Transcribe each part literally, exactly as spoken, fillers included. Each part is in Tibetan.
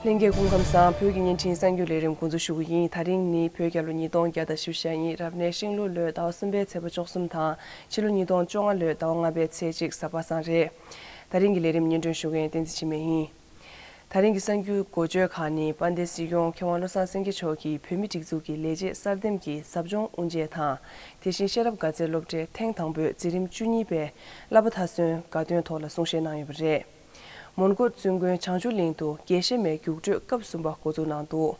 ལྷན་རྒྱས་སྐུ་ཁམས་བཟང་། བོད་ཀྱི་བརྙན་འཕྲིན་གསར་འགྱུར་ལས་རིམ་འགོ་འཛུགས་ཞུ་གི་ཡིན། ད་རིང་ནི་བོད་རྒྱལ་ལོ་ཉིས་སྟོང་བརྒྱ་དང་བཞི་བཅུ་ཞེ་གཉིས། རབ་གནས་ཤིང་ལུག་ལོའི་ཟླ་བ་གསུམ་པའི་ཚེས་པ་བཅུ་གསུམ་དང་། ཕྱི་ལོ་ཉིས་སྟོང་བཅོ་ལྔ་ལོའི་ཟླ་བ་ལྔ་པའི་ཚེས་གཅིག་གཟའ་པ་སངས་རེད། ད་རིང་གི་ལས་རིམ་སྙན་སྒྲོན་ཞུ་མཁན་བསྟན་འཛིན་འཆི་མེད་ཡིན། ད་རིང་གི་གསར་འགྱུར་འགོ་བརྗོད་ཁག་ནི། དཔལ་ལྡན་སྲིད་སྐྱོང་མཁས་དབང་བློ་བཟང་སེང་གེ་མཆོག་གིས་བོད་མིའི་སྒྲིག་འཛུགས་ཀྱི་ལས་བྱེད་གསར་འདེམས་ཀྱི་ཟབ་སྦྱོང་དབུ་འབྱེད་དང་། དེ་བཞིན་ཤེས་རབ་དགའ་ཚལ་སློབ་གྲྭའི་ཐེངས་དང་པོའི་འཛིན་རིམ་བཅུ་གཉིས་པའི་བསླབ་པ་མཐར་སོན་དགའ་སྟོན་ཐོག་ལ་གསུང་བཤད་གནང་ཡོད་པ་རེད། མོན་གྷོ་བཙུན་དགོན་བྱང་ཆུབ་གླིང་དུ་དགེ་བཤེས་མའི་རྒྱུགས་སྤྲོད་སྐབས་གསུམ་པ་འགོ་འཛུགས་གནང་འདུག་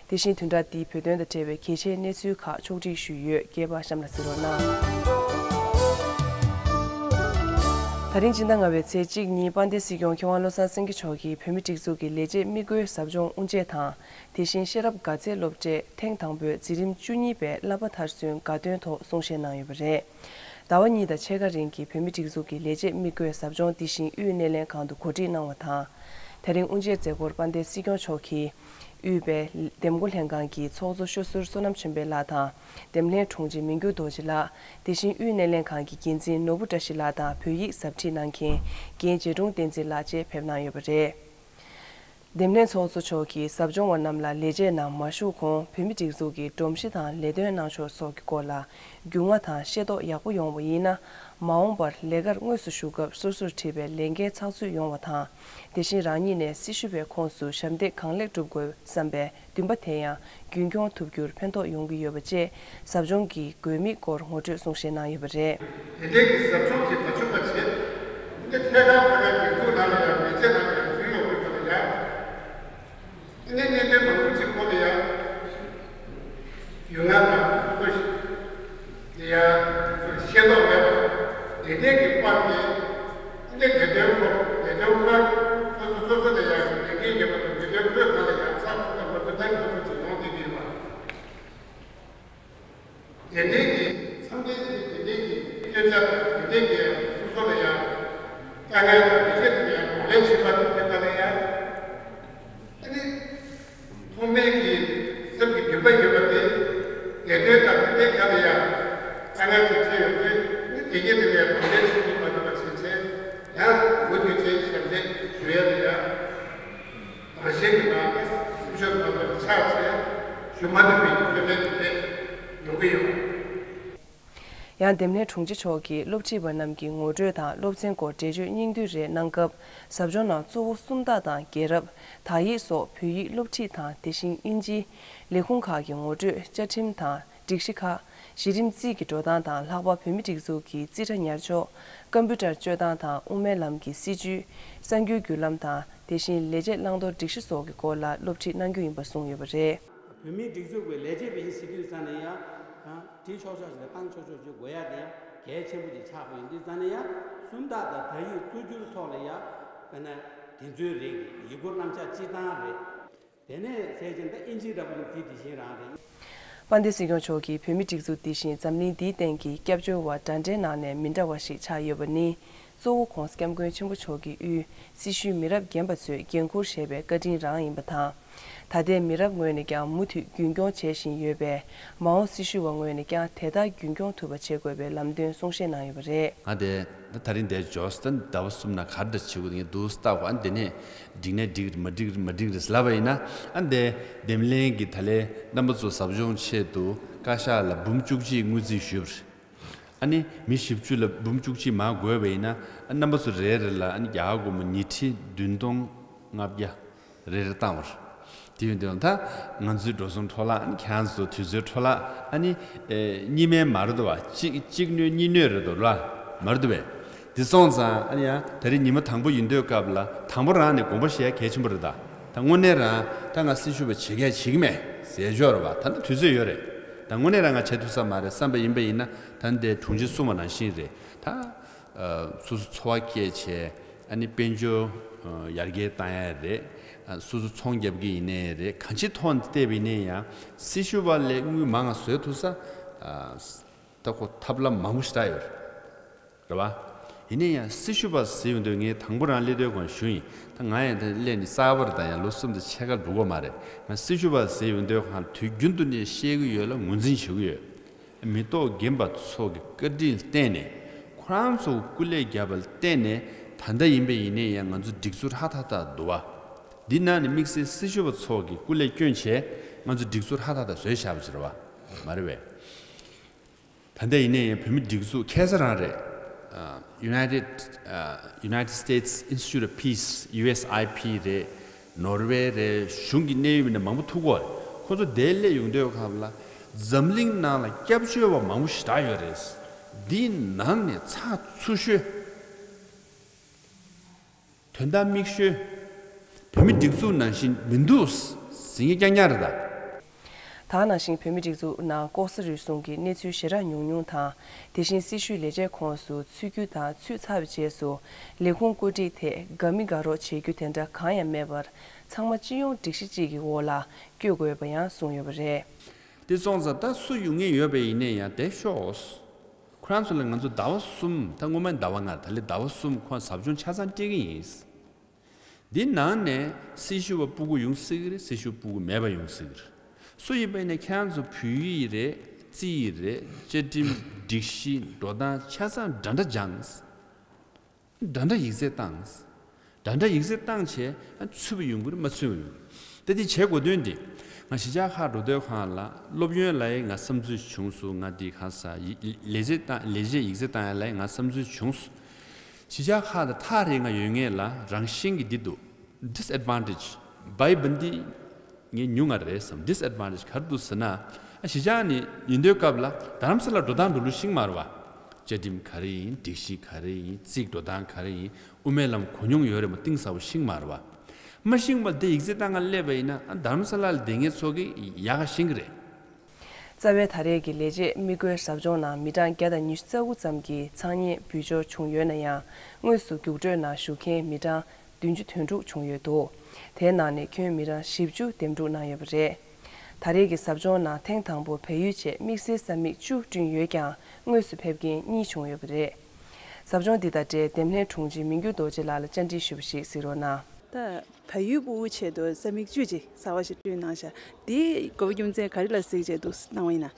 དེ་བཞིན་བདུན་ཕྲག་འདིའི་བོད་དོན་དང་འབྲེལ་བའི་གལ་ཆེའི་གནས་ཚུལ་ཁག་ཕྱོགས་སྒྲིག་ཞུས་ཡོད། རྒྱས་པ་གཤམ་ལ་གཟིགས་རོགས་གནང་། ད་རིང་སྤྱི་ཟླ་ལྔ་པའི་ཚེས་གཅིག་ཉིན་དཔལ་ལྡན་སྲིད་སྐྱོང་མཁས་དབང་བློ་བཟང་སེང་གེ་མཆོག་གིས་བོད་མིའི་སྒྲིག་འཛུགས་ཀྱི་ལས་བྱེད་དམིགས་བཀོད་ཟབ་སྦྱོང་དབུ་འབྱེད་དང་། དེ་བཞིན་ཤེས་རབ་དགའ་ཚལ་སློབ་གྲྭའི་ཐེངས་དང་པོའི་འཛིན་རིམ་བཅུ་གཉིས་པའི་བསླབ་པ་མཐར་སོན་དགའ་སྟོན་ཐོག་གསུང་བཤད་གནང་ཡོད་པ་རེད། ཟླ་བ་གཉིས་དང་ཕྱེད་ཀ་རིང་གི་བོད་མིའི་སྒྲིག་འཛུགས་ཀྱི་ལས་བྱེད་དམིགས་བཀོད་ཟབ་སྦྱོང་འདི་བཞིན་དབུས་སྣེ་ལེན་ཁང་དུ་གོ་སྒྲིག་གནང་བ་དང་། དེ་རིང་དབུ་འབྱེད་མཛད་སྒོར་དཔལ་ལྡན་སྲིད་སྐྱོང་མཆོག་གིས་དབུས་པའི་འདེམས་བསྐོ་ལྷན་ཁང་གི་ཚོགས་གཙོ་ཤོ་ཟུར་བསོད་ནམས་ཆོས་འཕེལ་ལགས་དང་། འདེམས་ལྷན་དྲུང་ཆེ་མི་འགྱུར་རྡོ་རྗེ་ལགས། དེ་བཞིན་དབུས་སྣེ་ལེན་ཁང་གི་འགན་འཛིན་ནོར་བུ་བཀྲ་ཤིས་ལགས་དང་། བོད་ཡིག་ཟབ་ཁྲིད་གནང་མཁན་རྒན་རྗེ་དྲུང་བསྟན་འཛིན་ལགས་བཅས་ཕེབས་གནང་ཡོད་པ་རེད། འདེམས་ལྷན་ཚོགས་གཙོ་མཆོག་གིས་ཟབ་སྦྱོང་བ་རྣམས་ལ་ལས་བྱེད་ནང་མ་ཞུགས་གོང་བོད་མིའི་སྒྲིག་འཛུགས་ཀྱི་སྒྲོམ་གཞི་དང་ལས་དོན་གནང་ཕྱོགས་སོགས་ཀྱི་སྐོར་ལ་རྒྱུས་མངའ་དང་ཤེས་རྟོགས་ཡག་པོ་ཡོང་བ་ཡིན་ན། མ་འོངས་པར་ལས་ཀར་དངོས་སུ་ཞུགས་སྐབས་སོ་སོར་འཁྲི་བའི་ལས་འགན་ཚགས་ཚུད་ཡོང་བ་དང་། དེ་བཞིན་རང་ཉིད་ནས་སྲི་ཞུ་བའི་ཁོངས་སུ་ཞབས་འདེགས་གང་ལེགས་སྒྲུབ་དགོས་བསམ་པའི་འདུན་པ་དེ་ཡང་རྒྱུན་འཁྱོངས་ཐུབ་རྒྱུར་ཕན་ཐོགས་ཡོང་གི་ཡོད་པ་བཅས་ཟབ་སྦྱོང་གི་དགོས་དམིགས་སྐོར་ངོ་སྤྲོད་གསུང་བཤད་གནང་ཡོད་པ་རེད། དེ་འབྲེལ་གྱི་ཟབ་སྦྱོང་དེ་མ་བྱུང་བ་བྱས། འདི་ཐད་ཀར་བོད་པའི་སྒྲིག་འཛུགས་ནང་ལ་ཡང་མེད་ཅེས་ནང་ལ་ཡང་ཚུད་ཡོང་དགོས་པ་ལ་ཡང་། འདི་ནས་གནད་དོན་མང་པོ་ཅིག་སྐོར་ལ་ཡང་རྒྱུས་མངའ་དང་སོ་ཞིག་དེ་ཡང་ཤེས་རྟོགས་མེད་པ་དེ་འདྲའི་གི་དཔང་གིས། འདི་ནས་འདི་དོན་སྐོར་འདི་དོན་ཁག་སོ་སོ་སོ་སོ་ལ་ཡང་ལས་འགན་ཡོད་པ་དང་། འདི་དོན་ཁག་ནང་ལ་ཡང་ཚགས་ཚུད་དང་མ་ཚུད་ལྟ་ཡོང་ཚུལ་ཅིག་ཡོང་བསྡད་ཀྱི་ཡོད་པ། དེ་འདྲའི་གི་མཚམས་འདྲེན་གྱི་དེ་འདྲའི་གི་སྐད་ཆ་དང་། དེ་འདྲའི་གི་སོ་སོ་ལ་ཡང་དཀའ་ངལ་དང་། དེ་འདྲའི་གི་ཡང་གདོང་ལེན་བྱེད་པ་དང་། དེ་ལྟར་ལ་ཡང་ཨ་ནི་ཐོག་མའི་གི་སེམས་ཀྱི་འདུན་པ་ཡོད་པ་དེ་ལས་དོན་དང་། དེ་འདྲའི་ག་ལ་ཡང་དཀའ་ངལ་ཅིག་འཕྲད་ཡོང་དུས། ཨ་ནི་དེ་གི་དེ་ལ་ཡང་གདོང་ལེན་བྱེད་ཀྱི་མ་ཐུབ་པ་བྱས་བྱས། ཡང་མུ་མཐུད་བྱས་ཞབས་འདེགས་ཞུ་ཡ་ལ་ཡང་། རང་བཞིན་གྱི་ངང་ནས་སེམས་ཤུགས་མ་ཐོན་པར་ཆགས་བྱས་ཞུ་མ་ཐུབ་པའི་སྐྱོན་མེད་དེ་འདྲ་ཡོང་གི་ཡོད། ཡང་འདེམས་ལྷན་དྲུང་ཆེ་མཆོག་གིས་སློབ་ཁྲིད་པ་རྣམས་ཀྱི་ངོ་སྤྲོད་དང་སློབ་ཚན་སྐོར་འགྲེལ་བརྗོད་སྙིང་བསྡུས་རེ་གནང་སྐབས། ཟབ་སྦྱོང་ནང་གཙོ་བོ་སུམ་རྟགས་དང་རྒྱལ་རབས། དག་ཡིག་སོགས་བོད་ཡིག་སློབ་ཁྲིད་དང་། དེ་བཞིན་དབྱིན་ཇི་ལས་ཁུངས་ཁག་གི་ངོ་སྤྲོད། བཅའ་ཁྲིམས་དང་སྒྲིག་གཞི་ཁག་གཞི་རིམ་རྩིས་ཀྱི་འགྲོ་སྟངས་དང་། ལྷག་པར་བོད་མིའི་སྒྲིག་འཛུགས་ཀྱི་རྩིས་ཁྲ་ཉར་ཕྱོགས། ཀམ་པུ་ཊར་སྤྱོད་སྟངས་དང་། དབུ་མའི་ལམ་གྱི་སྲིད་བྱུས། གསར་འགྱུར་བརྒྱུད་ལམ་དང་། དེ་བཞིན་ལས་བྱེད་བླང་དོར་སྒྲིག་གཞི་སོགས་ཀྱི་སྐོར་ལ་སློབ་ཁྲིད་གནང་རྒྱུ་ཡིན་པ་གསུངས་ཡོད་པ་རེད། བོད་མིའི་སྒྲིག་འཛུགས་ཀྱི་ལས་བྱེད་པ་ཡིན་ཟེར་དུས་ཙམ་ནས་ཡང་། གང་བྲིས་ཆོག་ཆོག་ཅིག་དང་བཏང་ཆོག་ཆོག་ཅིག་དགོས་ཡ་དེ་ཡང་གལ་ཆེན་པོ་ཅིག་ཆགས་པ་ཡིན་དུས་ཙམ་ནས། ཡང་སུམ་རྟགས་དང་དག་ཡིག་བཙུགས་རྒྱུའི་ཐོག་ལ་ཡང་། དཔེར་ན་དེ་ཚོའི་རིགས་ཡིག་སྐུར་རྣམ་གཞག་སྤྱི་བཏང་རེད། དེ་ནས་ཟེར་བཞིན་ད་ཨིན་ཇི་འདྲ་པོ་ཡིན་དེ་དེ་བཞིན་རང་རེད། དཔལ་ལྡན་སྲིད་སྐྱོང་མཆོག་གིས་བོད་མིའི་སྒྲིག་འཛུགས་འདི་བཞིན་འཛམ་གླིང་འདིའི་སྟེང་གི་སྐྱབས་བཅོལ་བ་འདྲ་འདྲའི་ནང་ནས་མི་འདྲ་བ་ཞིག་ཆགས་ཡོད་པ་ནི། གཙོ་བོ་༧གོང་ས་༧སྐྱབས་མགོན་ཆེན་པོ་མཆོག་གི་དབུས་སྲི་ཞུའི་མི་རབས་རྒན་པ་ཚོས་འགན་འཁུར་བཞེས་པའི་བཀའ་དྲིན་རང་ཡིན་པ་དང་། ད་ལྟའི་མི་རབས་ངོས་ནས་ཀྱང་མུ་མཐུད་རྒྱུན་སྐྱོང་བྱེད་བཞིན་ཡོད་པས། མ་འོངས་སྲི་ཞུ་བ་ངོས་ནས་ཀྱང་དེ་ལྟར་རྒྱུན་སྐྱོང་ཐུབ་པ་བྱེད་དགོས་པའི་ལམ་སྟོན་གསུང་བཤད་གནང་ཡོད་པ་རེད། ང་དེ་ད་ད་རིང་འདིར་འབྱོར་སོང་། ཟླ་བ་གསུམ་ནང་ག་རེ་འདྲ་བྱེད་དགོས་འདུག་ཟེར་ལྟ་དགོས། ཨ་ནི་དེ་ནས་འགྲིག་ནས་འགྲིག་རེད། མ་འགྲིག་མ་འགྲིག་རེད་ལབ་པ་ཡིན་ན། ཨ་ནི་དེ་འདེམས་ལྷན་གྱི་ད་ལན་རྣམ་པ་ཚོ་ཟབ་སྦྱོང་ཆེད་དུ་བཀའ་ཤག་ལ་འབུམ་བཅུ་གཅིག་དངུལ་རྩིས་ཞུས་པ་རེད། ཨ་ནི་མི་བཞི་བཅུ་ལ་འབུམ་བཅུ་གཅིག་མར་བགོས་པ་ཡིན་ན། ཨ་རྣམ་པ་ཚོ་རེ་རེ་ལ་ཨ་ནི་རྒྱ་གར་སྒོར་མོ་ཉིས་ཁྲི་བདུན་སྟོང་ལྔ་བརྒྱ་རེ་རེ་བཏང་བ་རེད། དེ་ཡིན་དུས་ད་ང་ཚོའི་འགྲོ་སོང་འཕྲོ་བརླག། ཨ་ནི་ཁྱེད་རང་ཚོ་དུས་ཚོད་འཕྲོ་བརླག། ཨ་ནི་ཨེ་གཉིས་མེད་མ་རེད་འདུག་བ། གཅིག་གཅིག་གནོད་གཉིས་གནོད་རེད་འདུག་ལ། མ་རེད་འདུག་བས། དེ་སོང་ཙང་ཨ་ནི་ཡང་ད་རིང་ཉི་མ་དང་པོ་ཡིན་དུས་སྐབས་ལ། དང་པོ་རང་ནས་དགོངས་པ་བཞེས་ཡ་གལ་ཆེན་པོ་རེད་ད། ད་དངོས་གནས་རང་ད་ང་སྲི་ཞུ་བ་བྱེད་གལ་བྱེད་ཀྱི་མེད་ཟེར་ཆོག་རེད་བ། ད་ནི་དུས་ཚོད་ཡོད་རེད། ད་དངོས་གནས་རང་ང་བྱེད་ཐུབ་ས་མ་རེད་བསམ་པ་ཡིན་པ་ཡིན་ན། ད་ནི་དེ་དྲུང་ཆེ་གསུངས་པ་ནང་བཞིན་རེད་ད། ཨ་སོ་སོ་འཚོ་བ་སྐྱེལ་བྱས། ཨ་ནི་དཔལ་འབྱོར་ཨ་ཡར་རྒྱས་བཏང་ཡ་རེད། ཨ་སོ་སོ་ཚོང་རྒྱབ་ཀྱི་ཡིན་ནའི་རེད། གང་ཅིའི་ཐོག་ནས་བལྟས་པ་ཡིན་ནའི་ཡང་སྲི་ཞུ་བ་ལས་དངུལ་མང་ང་བཟོས་ཐུབ་ས་ཨ་ད་ཁོ་ཐབས་ལམ་མང་པོ་ཞེ་དྲག་ཡོད་རེད། རེད་བ། ཡིན་ནའི་ཡང་སྲི་ཞུ་བ་ཟེར་ཡོང་དུས། ངས་དང་པོ་རང་སླེབས་དུས་སྒང་ཞུས་ཡིན། ད་ང་ཡང་ད་སླེབས་ནས་གསར་པ་རེད། ད་ཡང་ལོ་གསུམ་དང་ཕྱེད་ཀ་འགྲོ་གི་མ་རེད། ང་སྲི་ཞུ་བ་ཟེར་ཡོང་དུས་སྒང་དུས་རྒྱུན་དུ་ནས་བཤད་ཀྱི་ཡོད་ལ་ངོས་འཛིན་བྱེད་ཀྱི་ཡོད། མི་ཐོག་རྒན་པ་ཚོ་གི་བཀའ་དྲིན་ལ་བརྟེན་ནས། ཁོ་རང་ཚོ་སྐུ་ལས་བརྒྱབ་པ་ལ་བརྟེན་ནས་ད་ལྟ་ཡིན་པ་ཡིན་ནའི་ཡང་ང་ཚོ་སྒྲིག་འཛུགས་ཧྲ་ཐག་ཐག་འདུག་བ། འདི་ནང་ནས་དམིགས་བསལ་སྲི་ཞུ་བ་ཚོ་གི་སྐུ་ལས་བསྐྱོན་བྱས་ང་ཚོ་སྒྲིག་འཛུགས་ཧྲ་ཐག་ཐག་བཟོས་བཞག་པ་ཅིག་རེད་བ། མ་རེད་བས། ད་ལྟ་ཡིན་ནའི་ཡང་བོད་མི་སྒྲིག་འཛུགས་ཁ་སང་རང་རེད། ཨ། United ཨ། United States Institute of Peace, ཡུ་ཨེས་ཨའི་པི་རེད། ནོར་ཝེ་རེད། གཞུང་གི་གནད་ཡོད་མི་སྣ་མང་པོ་ཐུག་གོ་རེད། ཁོ་ཚོ་དེར་སླེབས་ཡོང་དུས་སྐབས་ལ་འཛམ་གླིང་ནང་ལ་སྐྱབས་བཅོལ་བ་མང་པོ་ཞེ་དྲག་ཡོད་རེད། འདིའི་ནང་ནས་ཚགས་ཚུད་ཤོས། དོན་དག་མིག་ཤོས། བོད་མི་སྒྲིག་འཛུགས་ནང་བཞིན་མི་འདུག་ཟེར་མཁན་རྐྱང་རྐྱང་རེད་ད། ད་ག་ནང་བཞིན་བོད་མི་སྒྲིག་འཛུགས་ནང་ལྐོག་ཟ་རུལ་སུངས་ཀྱི་གནས་ཚུལ་ཞེ་དྲག་ཉུང་ཉུང་དང་། དེ་བཞིན་སྲི་ཞུའི་ལས་བྱེད་ཁོངས་སུ་ཚུད་རྒྱུ་དང་ཚུད་ཚར་བའི་རྗེས་སུ་ལས་ཁུངས་བཀོད་སྒྲིག་ཐད་དགའ་མི་དགའ་རོགས་བྱེད་རྒྱུ་དེ་འདྲ་གང་ཡང་མེད་པར། ཚང་མ་སྤྱི་ཡོངས་སྒྲིག་གཞི་གཅིག་གི་འོག་ལ་བསྐྱོད་དགོས་པ་ཡང་གསུངས་ཡོད་པ་རེད། དེ་སོང་ཙང་ད་སུ་ཡོང་མཁན་ཡོད་པ་ཡིན་ནའི་ཡང་བསྡད་ཤོག་ཁོ་རང་ཚོ་ལ་ང་ཚོ་ཟླ་བ་གསུམ། ད་སྔོན་མ་ཟླ་བ་ལྔ་རེད། ད་ལོ་ཟླ་བ་གསུམ་ཁོ་ཟབ་སྦྱོང་ཆ་ཚང་སྤྲད་ཀྱི་ཡིན། འདི་ནང་ནས་སྲི་ཞུ་བ་སྤུ་གུ་ཡོང་སྲིད་ཀྱི་རེད། སྲི་ཞུ་སྤུ་གུ་མེད་པ་ཡོང་སྲིད་ཀྱི་རེད། སུ་ཡིན་པ་ཡིན་ནའི་ཁྱེད་རང་ཚོ་བོད་ཡིག་རེད། རྩིས་ཡིག་རེད། བཅའ་ཁྲིམས་སྒྲིག་གཞི་འགྲོ་སྟངས་ཆ་ཚང་འདྲ་འདྲ་སྦྱངས། འདྲ་འདྲ་ཡིག་ཚད་བཏང་། འདྲ་འདྲ་ཡིག་ཚད་བཏང་བྱས་ཚུད་པ་ཡོང་གི་རེད། མ་ཚུད་པ་ཡོང་གི་རེད། ད་འདི་བྱེད་དགོས་དོན་འདི། ང་གཞིས་ཆགས་ཁག་འགྲོ་དུས་སྒང་ལ་སློབ་ཡོན་ལ་ཡང་ང་བསམ་ཚུལ་བྱུང་སོང་། ང་འདི་གང་ཟག་ཡིག་ལས་བྱེད་བཏང་། ལས་བྱེད་ཡིག་ཚད་བཏང་ཡ་ལ་ཡང་ང་བསམ་ཚུལ་བྱུང་སོང་། གཞིས་ཆགས་ཁག་དང་ཐག་རིང་ང་ཡོད་མཁན་ལ་རང་བཞིན་གྱི་འདི་འདུག disadvantage. བའི་བན་དེ་ངས་ཉུང་ང་རེད་བསམ། disadvantage ག་རེ་འདུག་ཟེར་ན། ཨ། གཞིས་ཆགས་ནས་ཡིན་དུས་སྐབས་ལ་རྡ་རམ་ས་ལ་འགྲོ་སྟངས་འགྲོ་ལུགས་ཤེས་ཀྱི་མ་རེད་བ། བཅའ་ཁྲིམས་ག་རེ་ཡིན། སྒྲིག་གཞི་ག་རེ་ཡིན། རྩིས་འགྲོ་སྟངས་ག་རེ་ཡིན། དབུ་མའི་ལམ་གོ་མྱོང་ཡོད་རེད་མ། གཏིང་ཟབ་པོ་ཤེས་ཀྱི་མ་རེད་བ། མ་ཤེས་པ་དེ་ཡིག་ཚད་བཏང་ག་སླེབས་པ་ཡིན་ན། ཨ། རྡ་རམ་ས་ལ་ལ་བསྡད་མཁན་ཚོ་གིས་ཡག་ག་ཤེས་ཀྱི་རེད། རྩ་བའི་ད་རེས་ཀྱི་ལས་བྱེད་དམིགས་བཀོད་ཟབ་སྦྱོང་ནང་མི་གྲངས་བརྒྱ་དང་ཉི་ཤུ་རྩ་དགུ་ཙམ་གྱི་འཚང་སྙན་འབུལ་འབྱོར་བྱུང་ཡོད་ན་ཡང་། དངོས་སུ་རྒྱུགས་སྤྲོད་ནང་ཞུགས་མཁན་མི་གྲངས་བདུན་ཅུ་དོན་དྲུག་བྱུང་ཡོད་འདུག་དེའི་ནང་ནས་ཁྱོན་མི་གྲངས་བཞི་བཅུ་འདེམས་སྒྲུག་གནང་ཡོད་པ་རེད། ད་རེས་ཀྱི་ཟབ་སྦྱོང་ནང་ཐེངས་དང་པོ་བལ་ཡུལ་བཅས་དམིགས་བསལ་ས་མིག་བཅུ་བསྐྲུན་ཡོད་ཀྱང་། དངོས་སུ་ཕེབས་མཁན་གཉིས་བྱུང་ཡོད་པ་རེད། ཟབ་སྦྱོང་འདི་དང་འབྲེལ་འདེམས་ལྷན་དྲུང་ཆེ་མི་འགྱུར་རྡོ་རྗེ་ལགས་ལ་བཅར་འདྲི་ཞུས་པ་ཞིག་གཟིགས་རོགས་གནང་། ད་བལ་ཡུལ་ཕྲུ་གུ་ཆེད་དུ་ས་མིག་བཅུ་ཅིག་གསར་པ་ཞིག་བསྐྲུན་གནང་ཤག་འདི་དགོས་པ་རྒྱུ་མཚན་ག་རེ་ལ་གཟིགས་བྱས་འདུག་གནང་བ་ཡིན་ན།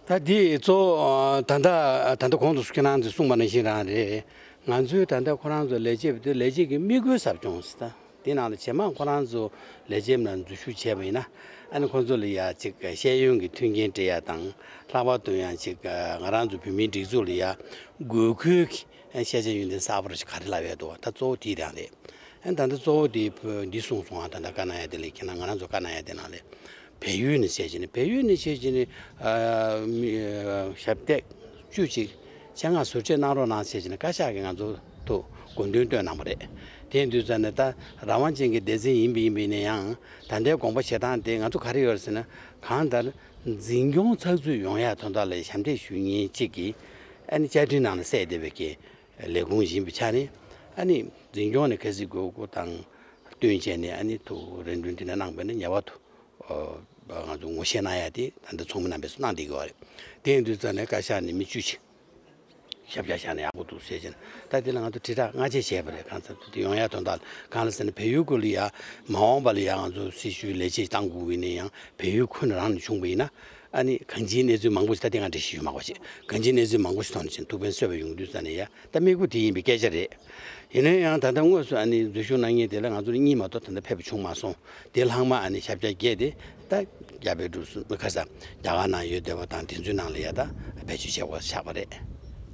ད་འདི་གཙོ་བོ་ད་ལྟ་ད་ལྟ་གོང་དུ་ཁྱེད་རང་ཚོས་གསུངས་པ་ནང་བཞིན་རང་རེད། ང་ཚོས་ད་ལྟ་ཁོ་རང་ཚོ་ལས་བྱེད་པ་དེ་ལས་བྱེད་ཀྱི་དམིགས་བཀོད་ཟབ་སྦྱོང་ཟེར། ད་དེ་ནང་ལ་ཇེ་མང་ཁོ་རང་ཚོ་ལས་བྱེད་ནང་འཛུལ་ཞུགས་བྱས་པ་ཡིན་ན། ཨ་ནི་ཁོ་ཚོ་ལ་ཡ་ཅིག་ཤེས་ཡོན་གྱི་མཐུན་རྐྱེན་སྤྲད་ཡ་དང་། ལྷག་པར་དུ་ཡང་ཅིག་ང་རང་ཚོ་བོད་མིའི་སྒྲིག་འཛུགས་ལ་ཡ་དགོས་མཁོའི་ཤེས་བྱ་ཡོན་ཏན་གསར་པ་ཞིག་ག་རེ་ལབ་ཡ་འདུག་ད་གཙོ་བོ་དེ་རང་རེད། ཨ་ནི་ད་ལྟ་གཙོ་བོ་དེ་བོད་འདི་གསུངས་སོང་ང་། ད་ལྟ་བཀའ་གནང་ཡ་དེ་ལ་ཁྱེད་རང་ང་རང་ཚོ་བཀའ་གནང་ཡ་དེ་ནང་ལ་བལ་ཡུལ་ནས་བྱས་བྱས་ནས། བལ་ཡུལ་ནས་བྱས་བྱས་ནས། ཨ། མི་ཨ། ཞབས་སྟེགས་བཅུ་གཅིག་སྤྱན་སྔར་ཟུར་བཅད་གནང་རོགས་གནང་ཟེར་བྱས་ནས་བཀའ་ཤག་གིས་ང་ཚོ་ཐུགས་དགོངས་དོན་བཏོན་གནང་བ་རེད། དེ་ཡིན་དུས་ཙང་ནས་ད་རང་དབང་ཅན་གྱི་སྡེ་ཚན་ཡིན་པ་ཡིན་པ་ཡིན་ན་ཡང་། ད་ལྟའི་དགོངས་པ་བཞེས་སྟངས་དེ་ང་ཚོ་ག་རེ་ཡོད་རེད་ཟེར་ན། གང་ལྟར་འཛིན་སྐྱོང་ཚགས་ཚུད་ཡོང་ཡ་དོན་དག་ལ་ཞབས་འདེགས་ཞུ་མཁན་གཅིག་གིས། ཨ་ནི་བཅའ་ཁྲིམས་ནང་ལ་གསལ་བསྡད་པའི་གི་ལས་ཁུངས་ཡིན་པའི་ཆ་ནས། ཨ་ནི་འཛིན་སྐྱོང་ནས་གལ་སྲིད་དགོས་མཁོ་དང་བསྟུན་བྱས་ནས། ཨ་ནི་ཐུགས་རེ་འདུན་དེ་འདྲ་གནང་བ་ཡིན་ན་ངེས་པར་དུ། ཨ། ང་ཚོ་ངོ་ཤེས་གནང་ཡ་དེ་ད་ལྟ་ཚོགས་མི་རྣམ་པས་གནང་བསྡད་ཀྱི་ཡོད་རེད། དེ་ཡིན་དུས་ཙང་ནས་བཀའ་ཤག་ནས་མི་བཅུ་ཅིག་ཞབས་བཀྱག་བཞག་ན་ཡག་པོ་འདུག་ཟེར་བྱས་ནས། ད་དེ་ལ་ང་ཚོ་དྲིལ་བསྒྲགས་སྔ་རྗེས་བྱས་པ་རེད། གང་ལྟར་དེ་ཡོང་ཡ་དོན་དག་གང་ལ་ཟེར་ན། བལ་ཡུལ་ཁུལ་ལ་ཡ་མ་འོངས་པ་ལ་ཡ་ང་ཚོ་སྲི་ཞུའི་ལས་བྱེད་བཏང་དགོས་ཀྱི་ཡིན་ན་ཡང་། བལ་ཡུལ་ཁུལ་རང་ནས་བྱུང་བ་ཡིན་ན། ཨ་ནི་གང་ཅིའི་གནས་ཚུལ་མང་པོ་ཞིག་ད་ལྟ་ང་འགྲེལ་བཤད་ཞུས་མ་དགོས་ཤིག་གང་ཅིའི་གནས་ཚུལ་མང་པོ་ཞིག་ཐོག་ནས་ཕྱིན་ཐུགས་ཕན་གསོས་པ་ཡོང་དུས་ཙང་ནས་ཡ། ད་དམིགས་ཡུལ་དེ་ཡིན་པའི་སྐད་ཆ་རེད། ཡིན་ན་ཡང་ད་ལྟ་དངོས་སུ་ཨ་ནི་འཛུལ་ཞུགས་གནང་མཁན་དེ་ལ་ང་ཚོ་གཉིས་མ་གཏོགས་ད་ལྟ་ཕེབས་པ་བྱུང་མ་སོང་། དེ་ལྷག་མ་ཨ་ནི་ཞབས་བཀྱག་བརྒྱད་དེ་ད་རྒྱ་བལ་འབྲུག་གསུམ། ཁ་ས་རྒྱ་གར་ནང་ཡོད་བསྡད་པ་དང་། དེ་ཚོའི་ནང་ལ་ཡ་ད་བེད་སྤྱོད་བྱེད་དགོས་ཆགས་པ་རེད།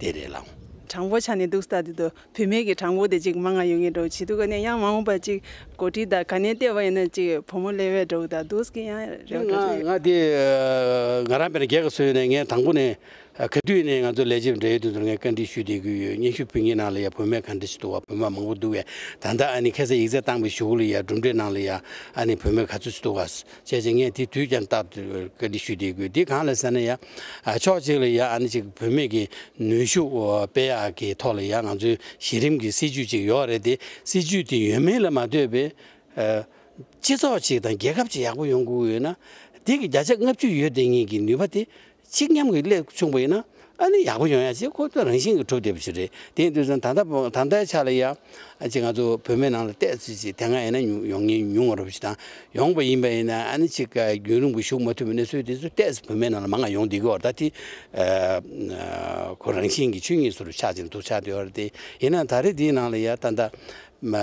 དེ་རེད་ལགས། དྲང་པོ་ཆ་ནས་འདུག་ལྟ་དུས་དུ་བུད་མེད་ཀྱི་གྲངས་འབོར་དེ་ཅིག་མང་ང་ཡོང་གི་འགྲོ་བྱེད་འདུག་ག་ནས། ཡང་མ་འོངས་པ་ཅིག་འགོ་ཁྲིད་དང་ག་ནས་བལྟས་པ་ཡིན་ན་ཅིག་བུ་མོ་སླེབས་པའི་འགྲོ་གི་ད་འདུག་གི་ཡང་རེ་བ་འགྲོ་གི་ང་ང་དེ་ང་རང་དཔེར་ན་སྒེར་གྱི་སོ་ཡོད་ནས་ངས་དང་པོ་ནས། ཨ། ག་དུས་ནས་ང་ཚོ་ལས་བྱེད་འབྲེལ་ཡོད་དེ་ཚོར་ངས་བཀའ་འདྲི་ཞུས་བསྡད་ཀྱི་ཡོད། སྙན་ཞུ་ཕུལ་མཁན་ནང་ལ་ཡ་བུད་མེད་ག་འདྲ་ཞིག་འདུག་ག་བུད་མེད་མང་པོ་འདུག་གས། ད་ལྟ་ཨ་ནི་ཁ་སང་ཡིག་ཚད་བཏང་བའི་གཞུག་ལ་ཡ་གྲུབ་འབྲས་ནང་ལ་ཡ་ཨ་ནི་བུད་མེད་ག་ཚོད་ཅིག་འདུག་ག་ཟེར་བྱས་ངས་དེ་དུས་ཀྱང་རྟག་ཏུ་བཀའ་འདྲི་ཞུས་བསྡད་ཀྱི་ཡོད། དེ་གང་ལ་ཟེར་ན་ཡ། ཨ། ཕྱོགས་གཅིག་ལ་ཡ་ཨ་ནི་ཅིག་བུད་མེད་ཀྱི་ནུས་ཤུགས་སྤེལ་ཡག་གི་ཐོག་ལ་ཡ་ང་ཚོའི་གཞི་རིམ་གྱི་སྲིད་ཇུས་ཅིག་ཡོད་རེད་དེ། སྲིད་ཇུས་དེ་ཡོད་མེད་ལ་མ་ལྟོས་པའི། ཨ། སྤྱི་ཚོགས་ཅིག་དང་རྒྱལ་ཁབ་ཅིག་ཡག་པོ་ཡོང་དགོས་ཡོད་ན། དེ་གི་བརྒྱ་ཆ་ལྔ་བཅུ་ཡོད་བསྡད་མཁན་གྱི་ནུས་པ་དེ་གཅིག་མཉམ་གྱིས་སླེབས་བྱུང་བ་ཡིན་ན། ཨ་ནི་ཡག་པོ་ཡོང་ཡ་ཅིག་ཁོ་ཚོ་རང་བཞིན་གྱིས་གྲུབ་བསྡད་པ་ཞིག་རེད། དེ་ཡིན་དུས་ཙང་ད་ལྟ་བུ་ད་ལྟའི་ཆ་ལ་ཡ། ཨ། ཅིག་ང་ཚོ་བུད་མེད་ནང་ལ་ཏོག་ཙམ་ཅིག་དེ་སྔ་ཡིན་ན་ཉུང་ཡོང་མཁན་ཉུང་བ་འདྲ་པོ་ཞིག་དང་། ཡོང་བ་ཡིན་པ་ཡིན་ན་ཨ་ནི་ཅིག་རྒྱུན་རིང་པོ་ཞུགས་མ་ཐུབ་པའི་གནས་ཚུལ་དེ་ཚོ་ཏོག་ཙམ་བུད་མེད་ནང་ལ་མང་ང་ཡོང་བསྡད་ཀྱི་ཡོད་རེད། ད་དེ། ཨ། ཁོ་རང་བཞིན་གྱིས་ཆོས་ཉིད་སོར་ཆགས་ཅིག་འདུག་ཆགས་བསྡད་ཡོད་རེད་དེ། ཡིན་ན་ད་རེས་དེའི་ནང་ལ་ཡ་ད་ལྟ་མ་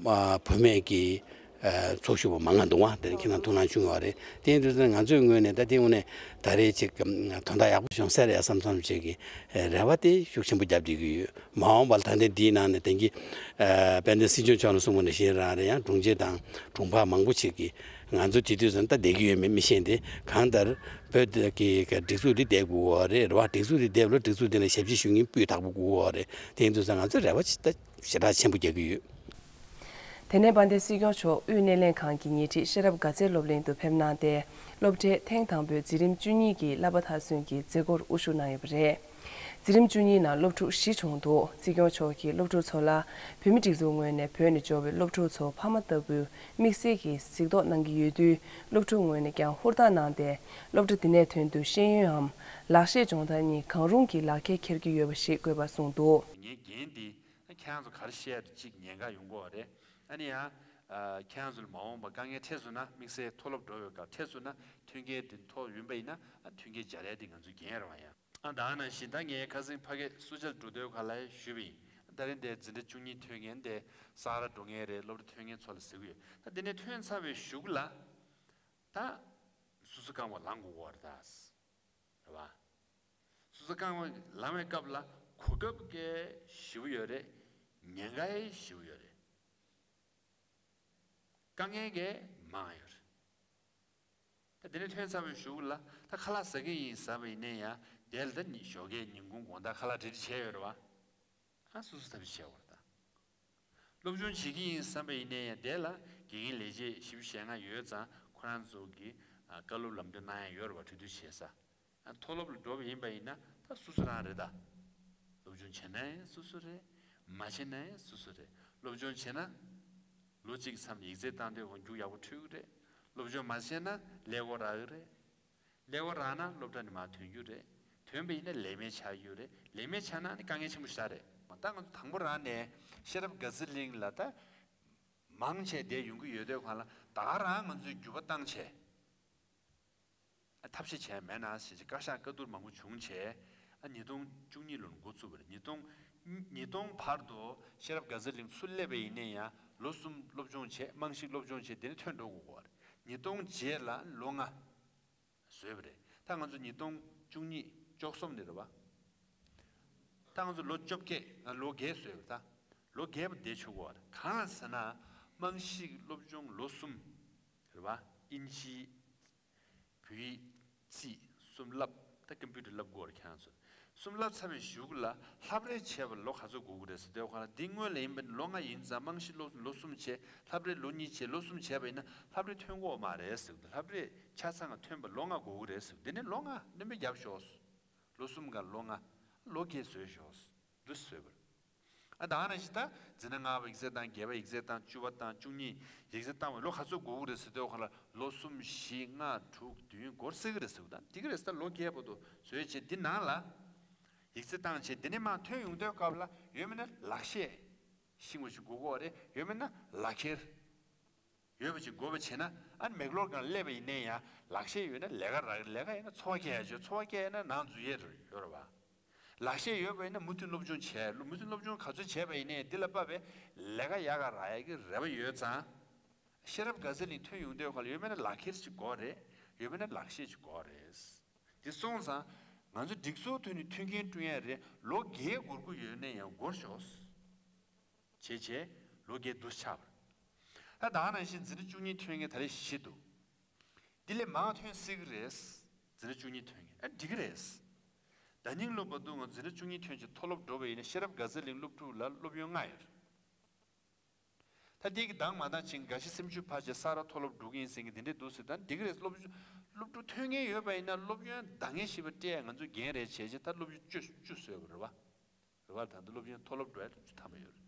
མ་བུད་མེད་ཀྱི་ ཚོགས་ཞུགས་པ་མང་ང་འདུག་བ། དེ་ནི་ཁྱེད་རང་ཐུགས་སྣང་བྱུང་ཡོད་རེད། དེ་ཡིན་དུས་ཙང་ང་ཚོའི་ངོས་ནས་ད་དེ་དངོས་གནས་ད་རེས་ཅིག་དོན་དག་ཡག་པོ་བྱུང་ས་རེད་བསམ་བསམ་ཅིག་གི་རེ་བ་དེ་ཤུགས་ཆེན་པོ་བརྒྱབ་བསྡད་ཀྱི་ཡོད། མ་འོངས་པར་ད་ལྟའི་འདིའི་ནང་ནས་དེང་གི་དཔལ་ལྡན་སྲིད་སྐྱོང་མཆོག་ནས་གསུངས་པ་ནང་བཞིན་རང་རེད། ཡང་དྲུང་ཆེ་དང་དྲུང་འཕར་མང་པོ་ཅིག་གིས་ང་ཚོ་དེ་དུས་ཙང་ད་བསྡད་ཀྱི་ཡོད་མེད་མི་ཤེས་ཏེ། གང་ལྟར་བོད་ཀྱི་སྒྲིག་འཛུགས་འདི་བསྡད་དགོས་ཀྱི་ཡོད་རེད། རེད་བ། སྒྲིག་འཛུགས་འདི་བསྡད་ལ་སྒྲིག་འཛུགས་འདི་ལ་ཞབས་ཕྱི་ཞུ་མཁན་སྤུས་དག་པོ་དགོས་ཀྱི་ཡོད་རེད། དེ་ཡིན་དུས་ཙང་ང་ཚོས་རེ་བ་ཞེ་དྲག་ཆེན་པོ་རྒྱག་གི་ཡོད། དེ་ནས་དཔལ་ལྡན་སྲིད་སྐྱོང་མཆོག་དབུས་སྣེ་ལེན་ཁང་གི་ཉེ་འཁྲིས་ཤེས་རབ་དགའ་ཚལ་སློབ་གླིང་དུ་ཕེབས་གནང་སྟེ། སློབ་གྲྭའི་ཐེངས་དང་པོའི་འཛིན་རིམ་བཅུ་གཉིས་ཀྱི་བསླབ་པ་མཐར་སོན་གྱི་མཛད་སྒོར་དབུ་བཞུགས་གནང་ཡོད་པ་རེད། འཛིན་རིམ་བཅུ་གཉིས་ནང་སློབ་ཕྲུག་བཞི་བྱུང་འདུག་སྲིད་སྐྱོང་མཆོག་གིས་སློབ་ཕྲུག་ཚོ་ལ་བོད་མིའི་སྒྲིག་འཛུགས་ངོས་ནས་བོད་ནས་འབྱོར་བའི་སློབ་ཕྲུག་ཚོ་ཕ་མ་ལྟ་བུའི་དམིགས་བསལ་གྱི་གཟིགས་རྟོག་གནང་གི་ཡོད་དུས། སློབ་ཕྲུག་ངོས་ནས་ཀྱང་ཧུར་ཐག་གནང་སྟེ། སློབ་གྲྭ་འདི་ནས་ཐོན་དུས་ཤེས་ཡོན་འམ་ལག་ཤེས་སྦྱོང་བརྡར་གཉིས་གང་རུང་གི་ལག་ཁྱེར་འཁྱེར་གྱི་ཡོད་པ་ཞིག་དགོས་པ་གསུངས་འདུག་ངའི་འགན་འདི་ཁྱེད་རང་ཚོ་ག་རེ་བཤད་ཅིག་ཉེན་ཁ་ཡོང་གི་ཡོད་རེད། ཨ་ནི་ཡང་ཁྱེད་རང་ཚོ་ལ་མ་འོངས་པ་དཀའ་ངལ་འཕྲད་སོང་ན། དམིགས་བསལ་མཐོ་སློབ་འགྲོ་བའི་སྐབས་འཕྲད་སོང་ན། མཐུན་རྐྱེན་འདི་མཐོ་ཡོང་པ་ཡིན་ན། ཨ། མཐུན་རྐྱེན་སྦྱར་ཡ་འདི་ང་ཚོའི་འགན་རེད་བ། ཡང་ཨ། ད་ག་ནང་བཞིན་ད་ངས་ཁ་སང་ཕ་གི་སུ་ཇཱ་ལ་འགྲོ་དུས་ག་ལ་ཞུས་པ་ཡིན། ད་རིང་འདིར་འཛིན་གྲྭ་བཅུ་གཉིས་ཐོན་མཁན་དེ་ས་ར་འགྲོ་མཁན་རེད། སློབ་གྲྭ་ཐོན་མཁན་ཚོ་ལ་ཟེར་གྱི་ཡོད། ད་འདི་ནས་ཐོན་ཚར་བའི་གཞུག་ལ་ད་སོ་སོ་རྐང་པ་ལངས་དགོས་ཀྱི་ཡོད་རེད་ད། རེད་བ། སོ་སོ་རྐང་པ་ལངས་པའི་སྐབས་ལ་གོ་སྐབས་ཀྱི་ཞེ་པོ་ཡོད་རེད། ཉེན་ཁའི་ཞེ་པོ་ཡོད་རེད། དཀའ་ངལ་གྱི་མང་ཡོད་རེད། ད་དེ་ནས་ཐོན་ཚར་བའི་གཞུག་ལ་ད་ཁ་ལག་ཟ་གི་ཡིན་ཟེར་བ་ཡིན་ན་ཡང་། དེ་ལ་ད་ཉི་ཞོགས་ཀས་ཉིན་གུང་དགོང་དག་ཁ་ལག་རེ་རེ་བྱས་ཡོད་རེད་བ། ཨ། སོ་སོ་ཐབས་ཤེས་བྱས་པ་རེད་ད། སློབ་སྦྱོང་བྱེད་ཀྱི་ཡིན་བསམ་པ་ཡིན་ན་ཡང་། དེ་ལ་དགེ་རྒན་ལས་བྱེད་བཞི་བཅུ་ཞེ་ལྔ་ཡོད་ཙང་། ཁོ་རང་ཚོ་གིས་ཨ་བཀའ་སློབ་ལམ་སྟོན་གནང་ཡ་ཡོད་རེད་བ། གྲོས་བསྡུར་བྱེད་ས། ཨ། མཐོ་སློབ་ལ་འགྲོ་བ་ཡིན་པ་ཡིན་ན་ད་སོ་སོ་རང་རེད་ད། སློབ་སྦྱོང་བྱས་ན་ཡང་སོ་སོ་རེད། མ་བྱས་ན་ཡང་སོ་སོ་རེད། སློབ་སྦྱོང་བྱས་ན་ལོ་གཅིག་གི་མཚམས་ཡིག་ཚད་བཏང་དུས་ཁོ་མཇུག་ཡག་པོ་འཕྲོད་ཀྱི་རེད། སློབ་སྦྱོང་མ་བྱས་ན་ཀླད་ཀོར་རག་གི་རེད། ཀླད་ཀོར་རག་ན་སློབ་གྲྭ་ནས་མར་ཐོན་རྒྱུ་རེད། ཐོན་པ་ཡིན་ན་ལས་མེད་ཆགས་ཀྱི་ཡོད་རེད། ལས་མེད་ཆགས་ན་ནི་དཀའ་ངལ་ཆེན་པོ་ཞེ་དྲག་རེད། ད་ང་ཚོ་དང་པོ་རང་ནས་ཤེས་རབ་དགའ་ཚལ་གླིང་ལ་ད་མང་ཆེ་བསྡད་ཡོང་གི་ཡོད་དུས་སྒང་ལ། ད་ག་རང་ང་ཚོས་འགྱུར་བ་བཏང་བྱས། ཨ། ཐབས་ཤེས་བྱས་མེད་ན་ཞེས་བྱས་བཀའ་ཤག་བཀའ་བསྡུར་མང་པོ་བྱུང་བྱས། ཨ། ཉིས་སྟོང་བཅུ་གཉིས་ལོ་ནས་འགོ་བཙུགས་པ་རེད། ཉིས་སྟོང་། ཉིས་སྟོང་བར་དུ་ཤེས་རབ་དགའ་ཚལ་གླིང་ཚུར་སླེབས་པ་ཡིན་ན་ཡང་ལོ་གསུམ་སློབ་སྦྱོང་བྱས། རྨང་གཞི་སློབ་སྦྱོང་བྱས། དེ་ནས་ཐོན་འགྲོ་དགོས་ཀྱི་རེད། ཉིས་སྟོང་རྗེས་ལ་ལོ་ལྔ་བཟོས་པ་རེད། ད་ང་ཚོ་ཉིས་སྟོང་བཅུ་གཉིས་བཅུ་གསུམ་ནས་རེད་བ། ད་ང་ཚོ་ལོ་བཅོ་བརྒྱད། ང་ལོ་བརྒྱད་བཟོས་པ་རེད། ད་ལོ་བརྒྱད་པོ་བསྡད་ཆོག་གི་རེད། གང་ལ་ཟེར་ན། རྨང་གཞི་སློབ་སྦྱོང་ལོ་གསུམ་རེད་བ། ཨིན་ཇི། བོད་ཡིག། རྩིས། གསུམ་བསླབ། ད་ཀམ་པུ་ཊར་བསླབ་དགོས་རེད་ཁྱེད་རང་ཚོ། གསུམ་བསླབ་ཚར་བའི་གཞུག་ལ་ལྷབ་རེས་བྱས་པ་ལོ་ག་ཚོད་འགོར་གི་རེད་ཟེར་དུས་སྒང་ལ། འདི་སྔོན་ལ་ཡིན་པ་ནི་ལོ་ལྔ་ཡིན་ཙང་། རྨང་གཞི་སློབ་ལོ་གསུམ་བྱས། ལྷབ་རེས་ལོ་གཉིས་བྱས། ལོ་གསུམ་བྱས་པ་ཡིན་ན་ལྷབ་རེས་ཐོན་གྱི་ཡོད་མ་རེད་ཟེར་གི་འདུག་ལྷབ་རེས་ཆ་ཚང་ཐོན་པ་ལོ་ལྔ་འགོར་གི་རེད་ཟེར་གི་འདུག་དེ་ནས་ལོ་ལྔ་སྣོན་པ་བརྒྱབ་ཤོག་ལོ་གསུམ་ག་ལོ་ལྔ། ལོ་བརྒྱད་བཟོས་ཤོག་འདི་བཟོས་པ་རེད། ཨ། ད་ག་ནང་བཞིན་ད་འཛིན་གྲྭ་ལྔ་པ་ཡིག་ཚད་བཏང་། བརྒྱད་པ་ཡིག་ཚད་བཏང་། བཅུ་པ་བཏང་། བཅུ་གཉིས་ཡིག་ཚད་བཏང་བའི་ལོ་ག་ཚོད་འགོར་གི་རེད་ཟེར་དུས་སྒང་ལ། ལོ་གསུམ། བཞི། ལྔ། དྲུག་བདུན། འགོར་སྲིད་གི་རེད་ཟེར་གི་འདུག་འདི་གི་རེད་ཟེར། ད་ལོ་བརྒྱད་བར་དུ་བཟོས་བྱས་འདི་ནང་ལ་ཡིག་ཚད་བཏང་བྱས། འདི་ནས་མར་ཐོན་ཡོང་དུས་སྐབས་ལ་ཡོད་མེད་ན་ལག་ཤེས་ཤེས་པ་ཞིག་དགོས་ཀྱི་ཡོད་རེད། ཡོད་མེད་ན་ལག་ཁྱེར། ཡོད་པ་ཅིག་དགོས་པ་བྱས་ན། ཨ་ནི་མེག་ལོར་སྒང་སླེབས་པ་ཡིན་ན་ཡང་ལག་ཤེས་ཡོད་ན་ལས་ཀ་རག་གི་རེད། ལས་ཀ་ཡིན་ན་འཚོ་བ་སྐྱེལ་ཡ་ཅིག་འཚོ་བ་སྐྱེལ་ཡ་ན་ནང་འཛུལ་ཡས་ཡོད་རེད་བ། ལག་ཤེས་ཡོད་པ་ཡིན་ན་མུ་མཐུད་སློབ་སྦྱོང་བྱས། མུ་མཐུད་སློབ་སྦྱོང་ག་ཚོད་བྱས་པ་ཡིན་ན་ཡང་འདི་ལ་དཔག་པའི་ལས་ཀ་ཡག་ག་རག་ཡ་གི་རེ་བ་ཡོད་ཙང་། ཤེས་རབ་དགའ་ཚལ་གླིང་ཐོན་ཡོང་དུས་སྒང་ལ་ཡོད་མེད་ན་ལག་ཁྱེར་ཅིག་དགོས་རེད། ཡོད་མེད་ན་ལག་ཤེས་ཅིག་དགོས་རེད། འདི་སོང་ཙང་ང་ཚོ་སྒྲིག་འཛུགས་ཐོག་ནས་མཐུན་རྐྱེན་བསྐྲུན་ཡ་རེད། ལོ་བརྒྱད་འགོར་གྱི་ཡོད་ན་ཡང་འགོར་ཤོག་བྱས་བྱས་ལོ་བརྒྱད་འདུག་ཆགས་པ་རེད། ད་ད་ག་ནང་བཞིན་འཛིན་གྲྭ་བཅུ་གཉིས་ཐོན་མཁན་ད་རེས་བཞི་འདུག་འདི་ལས་མང་ཐོན་སྲིད་ཀྱི་རེད། འཛིན་གྲྭ་བཅུ་གཉིས་ཐོན་མཁན། ཨ། འགྲིག་གི་རེད། ད་ནིང་ལོ་བར་དུ་ང་འཛིན་གྲྭ་བཅུ་གཉིས་ཐོན་བྱས་མཐོ་སློབ་འགྲོ་བ་ཡིན་ན། ཤེས་རབ་དགའ་ཚལ་གླིང་སློབ་ཕྲུག་ལ་སློབ་ཡོན་ལྔ་ཡོད་རེད། ད་འདི་གི་འདང་མ་འདང་ཅིག་འགའ་ཞིག་སེམས་ཤུགས་འཕར་བྱས་ས་ར་མཐོ་སློབ་འགྲོ་གི་ཡིན་ཟེར་མཁན་དེ་འདྲས་འདུག་ཟེར། ད་འགྲིག་གི་རེད། སློབ་སློབ་ཕྲུག་ཐོན་མཁན་ཡོད་པ་ཡིན་ན་སློབ་ཡོན་འདང་ངེས་ཤེས་པ་སྤྲད་ང་ཚོ་འགན་རེད་བྱས་བྱས། ད་སློབ་ཕྲུག་བཅུ་བཅུ་བཟོས་པ་རེད་བ། རེད་བ། ད་ལྟ་སློབ་ཡོན་མཐོ་སློབ་འགྲོ་ཡ་བཅུ་ཐམ་པ་ཡོད་རེད།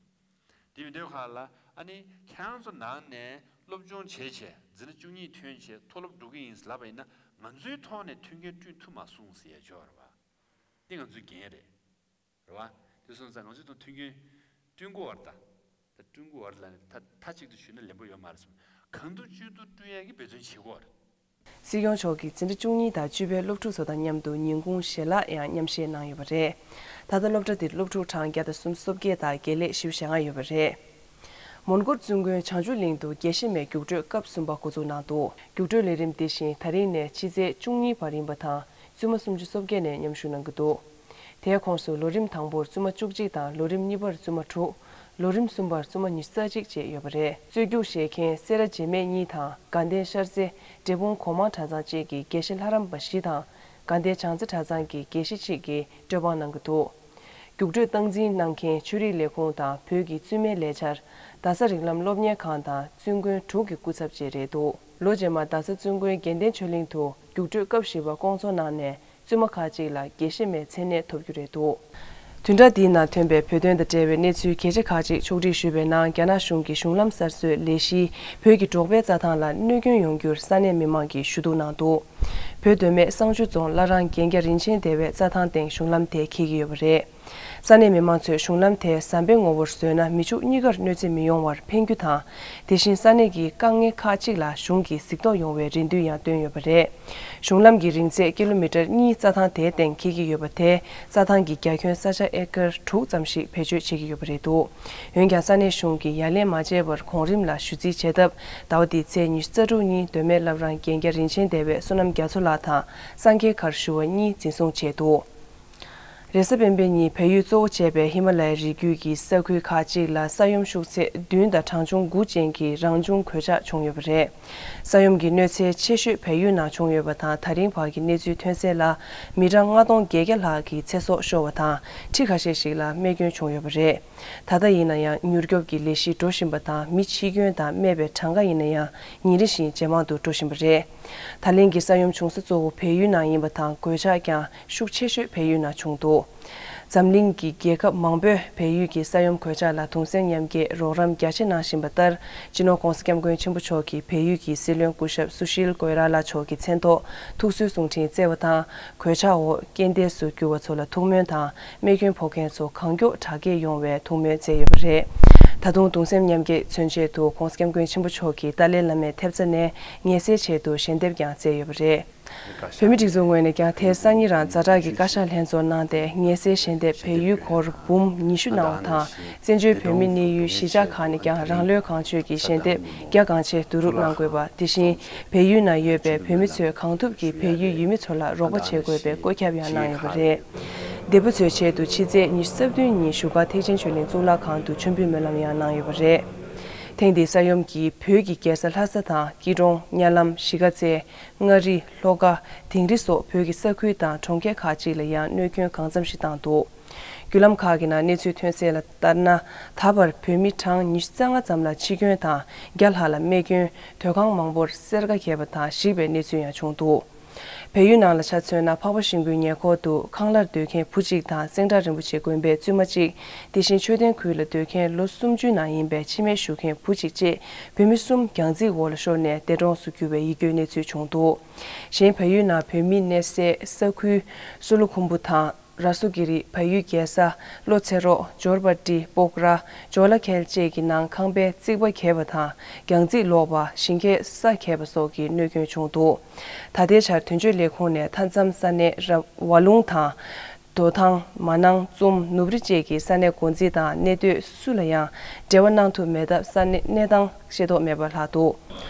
དེ་ཡིན་དུས་སྒང་ལ་ཨ་ནི་ཁྱེད་རང་ཚོ་ནང་ནས་སློབ་སྦྱོང་བྱས་བྱས་འཛིན་གྲྭ་བཅུ་གཉིས་ཐོན་བྱས་མཐོ་སློབ་འགྲོ་གི་ཡིན་ལབ་པ་ཡིན་ན། ང་ཚོའི་ཐོག་ནས་མཐུན་རྐྱེན་བསྐྲུན་ཐུབ་མ་སོང་ཟེར་ཡ་ཅིག་ཡོད་རེད་བ། འདི་ང་ཚོའི་འགན་རེད། རེད་བ། དེ་སོང་ཙང་ང་ཚོའི་ཐོག་མཐུན་རྐྱེན་བསྐྲུན་དགོས་པ་རེད་ད། ད་བསྐྲུན་དགོས་པ་རེད་ལབ་ནས་ད་མཐའ་གཅིག་ཏུ་ཞུས་ན་ལན་པོ་ཡོད་མ་རེད་བསམ། གང་ཐུབ་ཅི་ཐུབ་བསྐྲུན་ཡག་གི་འབད་བརྩོན་བྱེད་དགོས་པ་རེད། སྲིད་སྐྱོང་མཆོག་གིས་འཛིན་གྲྭ་བཅུ་གཉིས་དང་བཅུ་པའི་སློབ་ཕྲུག་ཚོ་དང་མཉམ་དུ་ཉིན་གུང་ཞལ་ལག་ཡང་མཉམ་བཞེས་གནང་ཡོད་པ་རེད། ད་ལྟ་སློབ་གྲྭ་འདིར་སློབ་ཕྲུག་གྲངས་བརྒྱ་དང་སུམ་ཅུ་སོ་བརྒྱད་དང་དགེ་ལས་བཞི་བཅུ་ཞེ་ལྔ་ཡོད་པ་རེད། མོན་གྷོ་བཙུན་དགོན་བྱང་ཆུབ་གླིང་དུ་དགེ་བཤེས་མའི་རྒྱུགས་སྤྲོད་སྐབས་གསུམ་པ་འགོ་འཛུགས་གནང་འདུག། རྒྱུགས་སྤྲོད་ལས་རིམ་འདི་བཞིན་ད་རིང་ནས་ཕྱི་ཚེས་བཅུ་གཉིས་བར་ཡིན་པ་དང་། བཙུན་མ་སུམ་ཅུ་སོ་བརྒྱད་ནས་མཉམ་ཞུགས་གནང་གི་འདུག། དེའི་ཁོངས་སུ་ལོ་རིམ་དང་པོར་བཙུན་མ་བཅུ་གཅིག་དང་ལོ་རིམ་གཉིས་པར་བཙུན་མ་དྲུག། ལོ་རིམ་གསུམ་པར་བཙུན་མ་ཉི་ཤུ་རྩ་གཅིག་བཅས་ཡོད་པ་རེད། རྩོད་རྒྱུགས་བཞེས་མཁན་སེ་ར་འཇིགས་མེད་གཉིས་དང་དགའ་ལྡན་ཤར་རྩེ། འབྲས་སྤུངས་གོང་མ་གྲྭ་ཚང་བཅས་ཀྱི་དགེ་བཤེས་ལྷ་རམས་པ་བཞི་དང་། དགའ་ལྡན་བྱང་རྩེ་གྲྭ་ཚང་གི་དགེ་བཤེས་གཅིག་གིས་སྤྲོད་དཔང་གནང་གི་འདུག། རྒྱུགས་སྤྲོད་སྟངས་འཛིན་གནང་མཁན་ཆོས་རིག་ལས་ཁུངས་དང་བོད་ཀྱི་བཙུན་མའི་ལས་འཆར། རྡ་ས་རིགས་ལམ་སློབ་གཉེར་ཁང་དང་བཙུན་དགོན་དྲུག་གི་སྐུ་ཚབ་བཅས་རེད་འདུག། ལོ་རྗེས་མར་རྡ་ས་བཙུན་དགོན་དགེ་ལྡན་ཆོས་གླིང་དུ་རྒྱུགས་སྤྲོད་སྐབས་བཞི་པ་སྐོང་ཚོགས་གནང་ནས། བཙུན་མ་ཁག་ཅིག་ལ་དགེ་བཤེས་མའི་མཚན་གནས་ཐོབ་རྒྱུ་རེད་འདུག། བདུན་ཕྲག་འདིའི་ནང་ཐོན་པའི་བོད་དོན་དང་འབྲེལ་བའི་གནས་ཚུལ་གལ་ཆེ་ཁག་ཅིག་ཕྱོགས་སྒྲིག་ཞུས་པའི་ནང་། རྒྱ་ནག་གཞུང་གི་གཞུང་ལམ་གསར་བཟོའི་ལས་གཞིས་བོད་ཀྱི་འབྲོག་པའི་རྩྭ་ཐང་ལ་གནོད་སྐྱོན་ཡོང་རྒྱུར་ས་གནས་མི་མང་གིས་ཞུ་གཏུག་གནང་འདུག། བོད་མདོ་སྨད་བསང་ཆུ་རྫོང་བླ་བྲང་རྒན་རྒྱ་རིན་ཆེན་སྡེ་བའི་རྩྭ་ཐང་སྟེང་གཞུང་ལམ་དེ་འཁེལ་གྱི་ཡོད་པ་རེད། ས་གནས་མི་མང་ཚོས་གཞུང་ལམ་དེ་ཟམ་པའི་ངོ་བོར་བཟོས་ན། མི་ཕྱུགས་གཉིས་ཀར་གནོད་འཚེ་མི་ཡོང་བར་ཕན་རྒྱུ་དང་། དེ་བཞིན་ས་གནས་ཀྱི་དཀའ་ངལ་ཁག་ཅིག་ལ་གཞུང་གིས་གཟིགས་རྟོག་ཡོང་བའི་རེ་འདུན་ཡང་བཏོན་ཡོད་པ་རེད། གཞུང་ལམ་གྱི་རིང་ཚད་ཀི་ལོ་མི་ཊར་གཉིས་རྩྭ་ཐང་དེའི་སྟེང་འཁེལ་གྱི་ཡོད་པ་དེས་རྩྭ་ཐང་གི་རྒྱ་ཁྱོན་ས་ཆ་ཨེ་ཀར་དྲུག་ཙམ་ཞིག་བེད་སྤྱོད་བྱེད་ཀྱི་ཡོད་པ་རེད་འདུག། འོན་ཀྱང་ས་གནས་གཞུང་གིས་ཡ་ལན་མ་བྱས་པར་གོང་རིམ་ལ་ཞུ་རྩིས་བྱས་སྟབས། ཟླ་བ་འདིའི་ཚེས་ཉི་ཤུ་རྩ་དྲུག་ཉིན་མདོ་སྨད་བླ་བྲང་རྒན་རྒྱ་རིན་ཆེན་སྡེ་བའི་བསོད་ནམས་རྒྱ་མཚོ་ལགས་དང་། སངས་རྒྱས་མཁར་ཞུ་བ་གཉིས་འཛིན་བཟུང་བྱས་འདུག། རེས་གཟའ་སྤེན་པའི་ཉིན་བལ་ཡུལ་གཙོ་བོ་བྱས་པའི་ཧི་མ་ལ་ཡའི་རི་རྒྱུད་ཀྱི་ས་ཁུལ་ཁག་ཅིག་ལ་ས་ཡོམ་ཤུགས་ཚད་བདུན་དང་གྲངས་ཆུང་དགུ་ཅན་གྱི་རང་བྱུང་གོད་ཆག་བྱུང་ཡོད་པ་རེད། ས་ཡོམ་གྱི་གནོད་འཚེ་ཆེ་ཤོས་བལ་ཡུལ་ནང་བྱུང་ཡོད་པ་དང་། ད་རིང་བར་གྱི་གནས་ཚུལ་ཐོན་གསལ་ལ། མི་གྲངས་ལྔ་སྟོང་བརྒྱད་བརྒྱ་ལྷག་གི་ཚེ་སྲོག་ཤོར་བ་དང་། ཁྲི་ཁ་ཤས་ཤིག་ལ་རྨས་སྐྱོན་བྱུང་ཡོད་པ་རེད། ད་ལྟ་ཡིན་ན་ཡང་མྱུར་སྐྱོབ་ཀྱི་ལས་གཞི་འགྲོ་བཞིན་པ་དང་། མི་འཆི་སྐྱོན་དང་རྨས་པའི་གྲངས་ཀ་ཡིན་ན་ཡང་ཉིན་རེ་བཞིན་ཇེ་མང་དུ་འགྲོ་བཞིན་པ་རེད། ད་ལན་གྱི་ས་ཡོམ་བྱུང་ས་གཙོ་བོ་བལ་ཡུལ་ནང་ཡིན་པ་དང་། གོད་ཆག་ཀྱང་ཤུགས་ཆེ་ཤོས་བལ་ཡུལ་ནང་བྱུང་འདུག། འཛམ་གླིང་གི་རྒྱལ་ཁབ་མང་པོས་བལ་ཡུལ་གྱི་ས་ཡོམ་གོད་ཆག་ལ་གདུང་སེམས་མཉམ་སྐྱེད་རོགས་རམ་རྒྱ་ཆེ་གནང་བཞིན་པ་ལྟར། སྤྱི་ནོར་༧གོང་ས་༧སྐྱབས་མགོན་ཆེན་པོ་མཆོག་གིས་བལ་ཡུལ་གྱི་སྲིད་བློན་སྐུ་ཞབས་སུ་ཤིལ་གོ་ཨེ་ར་ལགས་མཆོག་གི་མཚན་ཐོག་ཐུགས་གསོའི་གསུང་འཕྲིན་བསྩལ་བ་དང་། གོད་ཆག་འོག་རྐྱེན་འདས་སུ་གྱུར་བ་ཚོ་ལ་ཐུགས་སྨོན་དང་། རྨས་སྐྱོན་ཕོག་མཁན་ཚོ་གང་མགྱོགས་དྲག་སྐྱེད་ཡོང་བའི་ཐུགས་སྨོན་བསྩལ་ཡོད་པ་རེད། ད་དུང་གདུང་སེམས་མཉམ་སྐྱེད་མཚོན་ཆེད་དུ་༧གོང་ས་༧སྐྱབས་མགོན་ཆེན་པོ་མཆོག་གིས་ཏཱ་ལའི་བླ་མའི་ཐེབས་རྩ་ནས་ངལ་སེལ་ཆེད་དུ་ཞལ་འདེབས་ཀྱང་བསྩལ་ཡོད་པ་རེད། བོད་མིའི་སྒྲིག་འཛུགས་ངོས་ནས་ཀྱང་དེ་སང་ཉིན་རང་ཛ་དྲག་གི་བཀའ་ཤག་ལྷན་ཚོགས་གནང་སྟེ། ངལ་སེལ་ཞལ་འདེབས་བལ་ཡུལ་སྒོར་འབུམ་ཉི་ཤུ་གནང་བ་དང་། བཙན་བྱོལ་བོད་མིའི་གནས་ཡུལ་གཞིས་ཆགས་ཁག་ནས་ཀྱང་རང་ལུས་གང་ཆོད་ཀྱི་ཞལ་འདེབས་རྒྱ་གང་ཆེ་བསྡུ་རུབ་གནང་དགོས་པ། དེ་བཞིན་བལ་ཡུལ་ནང་ཡོད་པའི་བོད་མི་ཚོས་གང་ཐུབ་ཀྱིས་བལ་ཡུལ་ཡུལ་མི་ཚོ་ལ་རོགས་པ་བྱེད་དགོས་པའི་བཀོད་ཁྱབ་ཡང་གནང་ཡོད་པ་རེད། འདས་པོ་ཚོའི་ཆེད་དུ་ཕྱི་ཚེས་ཉི་ཤུ་རྩ་བདུན་ཉིན་བཞུགས་སྒར་ཐེག་ཆེན་ཆོས་གླིང་གཙུག་ལག་ཁང་དུ་མཆོད་འབུལ་སྨོན་ལམ་ཡང་གནང་ཡོད་པ་རེད། ཐེངས་འདིའི་ས་ཡོམ་གྱིས་བོད་ཀྱི་རྒྱལ་ས་ལྷ་ས་དང་། སྐྱིད་གྲོང་། གཉའ་ལམ། གཞིས་ཀ་རྩེ། མངའ་རིས། ལྷོ་ཁ། དིང་རི་སོགས་བོད་ཀྱི་ས་ཁུལ་དང་གྲོང་ཁྱེར་ཁག་ཅིག་ལ་ཡང་གནོད་སྐྱོན་གང་འཚམ་ཞིག་བཏང་འདུག། བརྒྱུད་ལམ་ཁག་གི་ནང་གནས་ཚུལ་ཐོན་གསལ་ལ་ལྟར་ན། ད་བར་བོད་མི་གྲངས་ཉི་ཤུ་རྩ་ལྔ་ཙམ་ལ་འཆི་སྐྱོན་དང་། བརྒྱ་ལྷག་ལ་རྨས་སྐྱོན། སྡོད་ཁང་མང་པོར་སེར་ཀ་བརྒྱབ་པ་དང་། ཞིག་པའི་གནས་ཚུལ་ཡང་བྱུང་འདུག། བལ་ཡུལ་ནང་ལ་ཆ་མཚོན་ན། འཕགས་པ་ཤིང་ཀུན་ཉེ་འཁོར་དུ་ཁང་གླར་སྡོད་མཁན་བུ་གཅིག་དང་། སེང་བྲག་རིན་པོ་ཆེ་དགོན་པའི་བཙུན་མ་གཅིག། དེ་བཞིན་མཆོད་རྟེན་ཁུལ་ལ་སྡོད་མཁན་ལོ་སུམ་ཅུའི་ནང་ཡིན་པའི་འཆི་རྨས་ཞུ་མཁན་བུ་གཅིག་བཅས་བོད་མི་གསུམ་རྒྱང་རྩིས་འོག་ལ་ཤོར་ནས་འདས་གྲོངས་སུ་གྱུར་བའི་ཡིད་སྐྱོའི་གནས་ཚུལ་བྱུང་འདུག། གཞན་བལ་ཡུལ་ནང་བོད་མི་གནས་སའི་ས་ཁུལ་སུ་ལུ་ཁུམ་བུ་དང་། ར་སུ་གི་རི། བལ་ཡུལ་རྒྱལ་ས། ལྷོ་ཚེ་རོགས། ཇོར་པ་ཏི། སྤོག་ར། ཇོ་ལ་ཁེལ་བཅས་ཀྱི་ནང་ཁང་པའི་རྩིག་པ་གས་པ་དང་། རྒྱང་རྩིག་ལོག་པ། ཞིང་ཁའི་ས་གས་པ་སོགས་ཀྱི་གནོད་སྐྱོན་བྱུང་འདུག། ད་ལྟའི་ཆར་དོན་གཅོད་ལས་ཁུངས་ནས་མཐའ་མཚམས་ས་གནས་ར་ཝ་ལུང་དང་། རྡོ་ཐང་། མ་ནང་། ཙུམ། ནུབ་རི་བཅས་ཀྱི་ས་གནས་འགོ་འཛིན་དང་གནད་སྡོད་སུ་ལ་ཡང་འབྲེལ་བ་གནང་ཐུབ་མེད་སྟབས། ས་གནས་གནས་སྟངས་ཤེས་རྟོགས་མེད་པར་ལྷག་འདུག།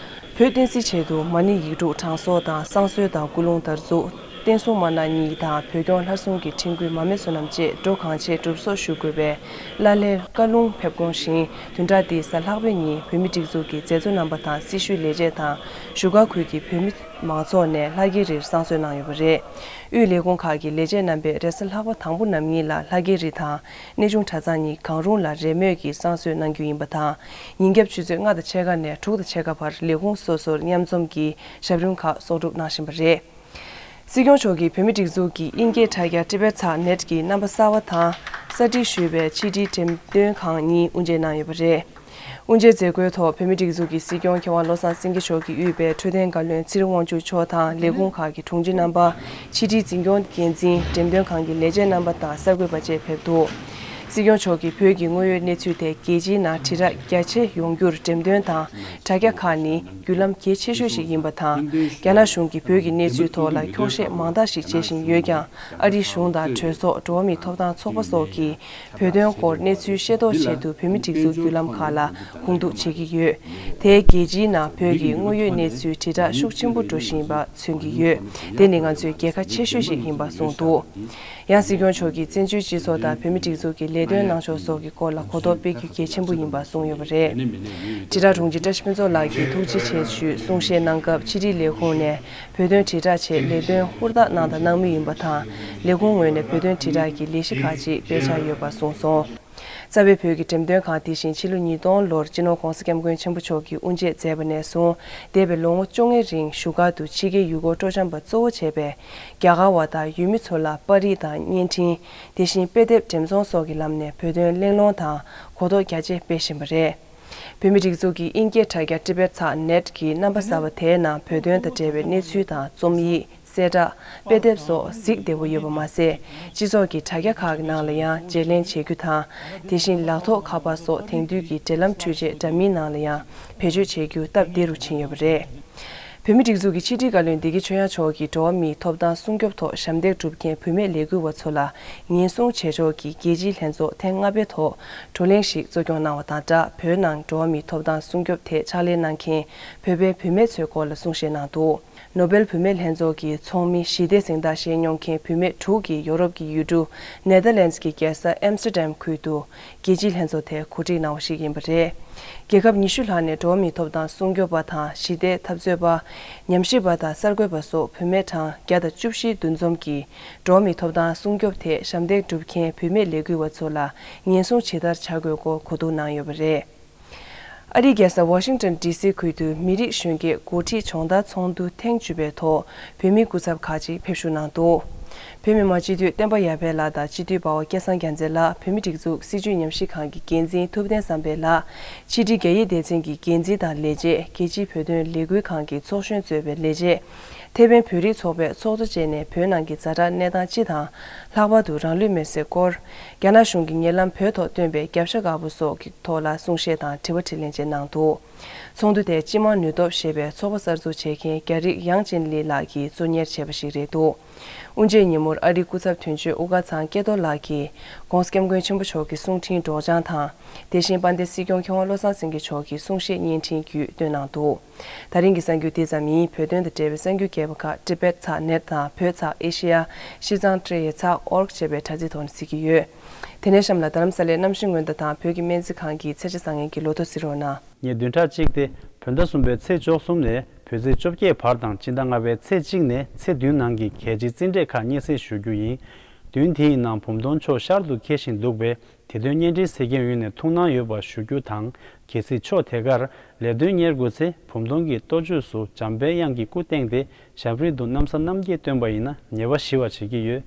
བོད་བསྟན་སྲིད་ཆེད་དུ་མ་ཎི་ཡིག་དྲུག་གྲངས་གསོག་དང་། བསང་གསོལ་དང་སྐུ་རླུང་དར་འཛུགས། བསྟན་སྲུང་དམར་ནག་གཉིས་དང་། བོད་སྐྱོང་ལྷ་སྲུང་གི་འཕྲིན་བསྐུལ་མ་སྨད་བསོད་ནམས་བཅས་འགྲོ་གང་ཆེ་སྒྲུབ་གསོག་ཞུ་དགོས་པའི་བླ་ལྷའི་བཀའ་ལུང་ཕེབས་དགོངས་བཞིན། བདུན་ཕྲག་འདིའི་གཟའ་ལྷག་པའི་ཉིན་བོད་མིའི་སྒྲིག་འཛུགས་ཀྱི་མཛད་གཙོ་རྣམ་པ་དང་སྲི་ཞུའི་ལས་བྱེད་དང་། བཞུགས་སྒར་ཁུལ་གྱི་བོད་མི་མང་ཚོགས་ནས་ལྷ་རྒྱལ་རིར་བསང་གསོལ་གནང་ཡོད་པ་རེད། དབུས་ལས་ཁུངས་ཁག་གི་ལས་བྱེད་རྣམ་པས་རེས་གཟའ་ལྷག་པ་དང་པོpolice ཉིན་ལ་ལྷ་རྒྱལ་རི་དང་གནས་ཆུང་གྲྭ་ཚང་གཉིས་གང་རུང་ལ་རེས་མོས་ཀྱིས་བསང་གསོལ་གནང་རྒྱུ་ཡིན་པ་དང་། ཉིན་རྒྱབ་ཆུ་ཚོད་ལྔ་དང་ཕྱེད་ཀ་ནས་དྲུག་དང་ཕྱེད་ཀ་བར་ལས་ཁུངས་སོ་སོར་མཉམ་འཛོམས་ཀྱིས་ཞབས་རིམ་ཁག་གསོག་སྒྲུབ་གནང་བཞིན་པ་རེད། སྲིད་སྐྱོང་མཆོག་གིས་བོད་མིའི་སྒྲིག་འཛུགས་ཀྱི་དབྱིན་སྐད་དྲ་རྒྱ་Tibet Sat Net གི་རྣམ་པ་གསར་བ་དང་གསར་སྒྲིག་ཞུས་པའི་ཕྱི་དྲིལ་འགྲེམས་སྟོན་ཁང་གཉིས་དབུ་འབྱེད་གནང་ཡོད་པ་རེད། དབུ་འབྱེད་མཛད་སྒོའི་ཐོག་བོད་མིའི་སྒྲིག་འཛུགས་ཀྱི་སྲིད་སྐྱོང་མཁས་དབང་བློ་བཟང་སེང་གེ་མཆོག་གིས་དབུས་པའི་འཕྲོད་བསྟེན་བཀའ་བློན་ཚེ་རིང་དབང་ཕྱུག་མཆོག་དང་ལས་ཁུངས་ཁག་གི་དྲུང་ཆེ་རྣམ་པ། ཕྱི་དྲིལ་འཛིན་སྐྱོང་འགན་འཛིན། འགྲེམས་སྟོན་ཁང་གི་ལས་བྱེད་རྣམ་པ་དང་གསར་འགོད་པ་བཅས་ཕེབས་འདུག། སྲིད་སྐྱོང་མཆོག་གིས་བོད་ཀྱི་དངོས་ཡོད་གནས་ཚུལ་ཐད་རྒྱལ་སྤྱིའི་ནང་དྲིལ་བསྒྲགས་རྒྱ་ཆེ་ཡོང་རྒྱུར་འགྲེམས་སྟོན་དང་དྲ་རྒྱ་ཁག་ནི་བརྒྱུད་ལམ་གལ་ཆེ་ཤོས་ཤིག་ཡིན་པ་དང་། རྒྱ་ནག་གཞུང་གིས་བོད་ཀྱི་གནས་ཚུལ་ཐོག་ལ་འཁྱོག་བཤད་མང་དག་ཞིག་བྱེད་བཞིན་ཡོད་ཀྱང་། ཨ་རིའི་གཞུང་དང་གྲོས་ཚོགས། འགྲོ་བ་མིའི་ཐོབ་ཐང་ཚོགས་པ་སོགས་ཀྱིས་བོད་དོན་སྐོར་གནས་ཚུལ་ཤེས་རྟོགས་ཆེད་དུ་བོད་མི་སྒྲིག་འཛུགས་བརྒྱུད་ལམ་ཁག་ལ་དགོངས་འདུག་བྱེད་ཀྱི་ཡོད། དེས་རྒྱལ་སྤྱིའི་ནང་བོད་ཀྱི་དངོས་ཡོད་གནས་ཚུལ་དྲིལ་བསྒྲགས་ཤུགས་ཆེན་པོ་འགྲོ་བཞིན་པ་མཚོན་གྱི་ཡོད། དེ་ནི་ང་ཚོའི་རྒྱལ་ཁ་ཆེ་ཤོས་ཤིག་ཡིན་པ་གསུངས་འདུག། ཡང་སྲིད་སྐྱོང་མཆོག་གིས་བཙན་བྱོལ་སྤྱི་ཚོགས་དང་བོད་མིའི་སྒྲིག་འཛུགས་ཀྱི་ལས་དོན་གནང་ཕྱོགས་སོགས་ཀྱི་སྐོར་ལ་གོ་རྟོགས་སྤེལ་རྒྱུ་གལ་ཆེན་པོ་ཡིན་པ་གསུངས་ཡོད་པ་རེད། དྲིལ་བསྒྲགས་དྲུང་ཆེ་བཀྲ་ཤིས་ཕུན་ཚོགས་ལགས་ཀྱིས་ཐུགས་རྗེ་ཆེ་ཞུས་གསུང་བཤད་གནང་སྐབས། ཕྱི་དྲིལ་ལས་ཁུངས་ནས་བོད་དོན་དྲིལ་བསྒྲགས་ཆེད་ལས་དོན་ཧུར་ཐག་གནང་དང་གནང་མུས་ཡིན་པ་དང་། ལས་ཁུངས་ངོས་ནས་བོད་དོན་དྲིལ་བསྒྲགས་ཀྱི་ལས་གཞི་ཁག་ཅིག་སྤེལ་འཆར་ཡོད་པ་གསུངས་སོང་། རྩ་བའི་བོད་ཀྱི་འགྲེམས་སྟོན་ཁང་དེ་བཞིན་ཕྱི་ལོ་ཉིས་སྟོང་ལོར་སྤྱི་ནོར་༧གོང་ས་༧སྐྱབས་མགོན་ཆེན་པོ་མཆོག་གིས་དབུ་འབྱེད་མཛད་པ་ནས་བཟུང་། འདས་པའི་ལོ་ངོ་བཅོ་ལྔའི་རིང་བཞུགས་སྒར་དུ་ཕྱི་རྒྱལ་ཡུལ་སྐོར་སྤྲོ་འཆམ་པ་གཙོ་བོ་བྱས་པའི་རྒྱ་གར་བ་དང་ཡུལ་མི་ཚོ་ལ་པར་རིས་དང་བརྙན་འཕྲིན། དེ་བཞིན་དཔེ་དེབ་འགྲེམས་ཚོང་སོགས་ཀྱི་ལམ་ནས་བོད་དོན་གླེང་སློང་དང་གོ་རྟོགས་རྒྱ་ཆེ་སྤེལ་བཞིན་པ་རེད། བོད་མིའི་སྒྲིག་འཛུགས་ཀྱི་དབྱིན་སྐད་དྲ་རྒྱ་Tibet Sat Net གྱི་རྣམ་པ་གསར་པ་དེའི་ནང་བོད་དོན་དང་འབྲེལ་བའི་གནས་ཚུལ་དང་རྩོམ་ཡིག་གསལ་བསྒྲགས། དཔེ་དེབ་སོགས་གཟིགས་བདེ་པོ་ཡོད་པ་མ་ཟད། སྤྱི་ཚོགས་ཀྱི་དྲ་རྒྱ་ཁག་གི་ནང་ལ་ཡང་བརྗེ་ལེན་བྱེད་རྒྱུ་དང་། དེ་བཞིན་ལག་ཐོགས་ཁ་པར་སོགས་དེང་དུས་ཀྱི་འབྲེལ་ལམ་འཕྲུལ་ཆས་འདྲ་མིན་ནང་ལ་ཡང་བེད་སྤྱོད་བྱེད་རྒྱུ་སྟབས་བདེ་རུ་ཕྱིན་ཡོད་པ་རེད། བོད་མིའི་སྒྲིག་འཛུགས་ཀྱི་ཕྱི་དྲིལ་བཀའ་བློན་བདེ་སྐྱིད་ཆོས་དབྱངས་མཆོག་གིས་འགྲོ་བ་མིའི་ཐོབ་ཐང་སྲུང་སྐྱོབ་ཐོག་ཞབས་འདེགས་སྒྲུབ་མཁན་བུད་མེད་ལས་འགུལ་བ་ཚོ་ལ་ཉེན་སྲུང་བྱེད་ཕྱོགས་ཀྱི་རྒྱལ་སྤྱིའི་ལྷན་ཚོགས་ཐེངས་ལྔ་པའི་ཐོག་བགྲོ་གླེང་ཞིག་གཙོ་སྐྱོང་གནང་བ་དང་སྦྲགས། བོད་ནང་འགྲོ་བ་མིའི་ཐོབ་ཐང་སྲུང་སྐྱོབ་ཐད་ཕྱག་ལས་གནང་མཁན་བོད་པའི་བུད་མེད་ཚོའི་སྐོར་ལ་གསུང་བཤད་གནང་འདུག། ནོ་བེལ་བུད་མེད་ལྷན་ཚོགས་ཀྱི་ཚོགས་མི་ཞི་བདེ་གཟེངས་རྟགས་བཞེས་མྱོང་མཁན་བུད་མེད་དྲུག་གིས་ཡོ་རོབ་ཀྱི་ཡུལ་གྲུ་ནེ་དར་ལེན་ཌི་ཀྱི་རྒྱལ་ས་ཨེམ་སི་ཏྲ་དམ་ཁུལ་དུ་རྒྱལ་སྤྱིའི་ལྷན་ཚོགས་དེ་གོ་སྒྲིག་གནང་བ་ཞིག་ཡིན་པ་རེད། རྒྱལ་ཁབ་ཉི་ཤུ་ལྷག་ནས་འགྲོ་བ་མིའི་ཐོབ་ཐང་སྲུང་སྐྱོབ་པ་དང་ཞི་བདེའི་འཐབ་རྩོད་པ། ཉམས་ཞིབ་པ་དང་གསར་འགོད་པ་སོགས་བུད་མེད་གྲངས་བརྒྱ་དང་བཅུ་བཞི་འདུ་འཛོམས་ཀྱིས་འགྲོ་བ་མིའི་ཐོབ་ཐང་སྲུང་སྐྱོབ་ཐད་ཞབས་འདེགས་སྒྲུབ་མཁན་བུད་མེད་ལས་འགུལ་བ་ཚོ་ལ་ཉེན་སྲུང་ཇི་ལྟར་བྱ་དགོས་སྐོར་གོ་བསྡུར་གནང་ཡོད་པ་རེད། ཨ་རིའི་རྒྱལ་ས་ཝ་ཤིང་ཊོན་ཌི་སི་ཁུལ་དུ་མི་རིགས་གཞོན་སྐྱེས་འགོ་ཁྲིད་སྦྱོང་བརྡར་ཚོགས་འདུ་ཐེངས་བཅུ་པའི་ཐོག་བོད་མིའི་སྐུ་ཚབ་ཁག་ཅིག་ཕེབས་བཞུགས་གནང་འདུག། བོད་མི་མང་སྤྱི་འཐུས་བསྟན་པ་ཡར་འཕེལ་ལགས་དང་སྤྱི་འཐུས་འབའ་བ་སྐལ་བཟང་རྒྱལ་མཚན་ལགས། བོད་མིའི་སྒྲིག་འཛུགས་སྲིད་བྱུས་ཉམས་ཞིབ་ཁང་གི་འགན་འཛིན་ཐུབ་བསྟན་བསམ་འཕེལ་ལགས། ཕྱི་དྲིལ་རྒྱ་ཡིག་སྡེ་ཚན་གྱི་འགན་འཛིན་དང་ལས་བྱེད། རྒྱལ་སྤྱིའི་བོད་དོན་ལས་འགུལ་ཁང་གི་ཚོགས་གཞོན་གཙོས་པའི་ལས་བྱེད། ཐེ་ཝན་བོད་རིགས་ཚོགས་པས་ཚོགས་གཙོ་བཅས་ནས་བོད་ནང་གི་ཛ་དྲག་གནས་སྟངས་སྤྱི་དང་། ལྷག་པར་དུ་རང་ལུས་མེར་སྲེག་སྐོར། རྒྱ་ནག་གཞུང་གིས་ཉེ་ལམ་བོད་ཐོག་བཏོན་པའི་རྒྱབ་ཤ་དཀར་པོ་སོགས་ཀྱི་ཐོག་ལ་གསུང་བཤད་དང་དྲི་བ་དྲིས་ལན་བཅས་གནང་འདུག། ཚོགས་འདུ་དེ་སྤྱི་དམངས་ནུས་སྟོབས་ཞེས་པའི་ཚོགས་པ་གསར་འཛུགས་བྱེད་མཁན་རྒྱ་རིགས་ཡང་ཅིན་ལི་ལགས་ཀྱིས་གཙོ་གཉེར་བྱས་པ་ཞིག་རེད་འདུག། དབུ་འབྱེད་ཉིན་མོར་ཨ་རིའི་སྐུ་ཚབ་དོན་གཅོད་དབུ་དཀར་ཚང་སྐལ་རྡོར་ལགས་ཀྱིས་༧གོང་ས་༧སྐྱབས་མགོན་ཆེན་པོ་མཆོག་གི་གསུང་འཕྲིན་སྒྲོག་སྦྱང་དང་། དེ་བཞིན་དཔལ་ལྡན་སྲིད་སྐྱོང་མཁས་དབང་བློ་བཟང་སེང་གེ་མཆོག་གི་གསུང་བཤད་བརྙན་འཕྲིན་བརྒྱུད་བཏོན་གནང་འདུག། ད་རིང་གི་གསར་འགྱུར་འདི་ཙམ་ཡིན། བོད་དོན་དང་འབྲེལ་བའི་གསར་འགྱུར་རྒྱས་པ་ཁག་Tibet Sat Net དང་བོད་ཚགས་ཨེ་ཤེ་ཡ་ཤིས་ཙང་ཏྲེ་ཡེ་ཚགས་org ཅེས་པའི་དྲ་ཚིགས་ཐོག་ནས་གཟིགས་ཀྱི་ཡོད། དེ་ནས་གཤམ་ལ་རྡ་རམ་ས་ལའི་གནམ་གཤིས་སྔོན་བརྡ་དང་བོད་ཀྱི་སྨན་རྩིས་ཁང་གི་ཚེས་ཆ་བཟང་ངན་གྱི་ལོ་ཐོ་གཟིགས་རོགས་གནང་། ཉིན་བདུན་ཕྲག་གཅིག་སྟེ་བོད་ཟླ་གསུམ་པའི་ཚེས་བཅུ་གསུམ་ནས་བོད་ཚེས་བཅོ་བརྒྱད་བར་དང་སྤྱི་ཟླ་ལྔ་པའི་ཚེས་གཅིག་ནས་ཚེས་བདུན་ནང་གི་གལ་ཆེའི་རྩིས་འབྲས་ཁག་སྙན་སེང་ཞུ་རྒྱུ་ཡིན། བདུན་དེའི་ནང་བུམ་སྟོང་ཕྱོགས་ཤར་དུ་འཁེལ་བཞིན་འདུག་པས། དེ་དོན་བརྙན་འཕྲིན་གཟིགས་མཁན་ཡོངས་ནས་ཐུགས་སྣང་ཡོད་པ་ཞུ་རྒྱུ་དང་། གལ་སྲིད་ཕྱོགས་དེ་གར་ལས་དོན་གཉེར་དགོས་ཚེ་བུམ་སྟོང་གི་གཏོ་ཆོས་སུ་འཇམ་དཔལ་དབྱངས་ཀྱི་སྐུ་བསྟན་ཏེ་ཞབས་རིམ་དུ་གནམ་ས་གནམ་གྱིས་བཏོན་པ་ཡིན་ན་ཉེས་པ་ཞི་བར་བྱེད་ཀྱི་ཡོད།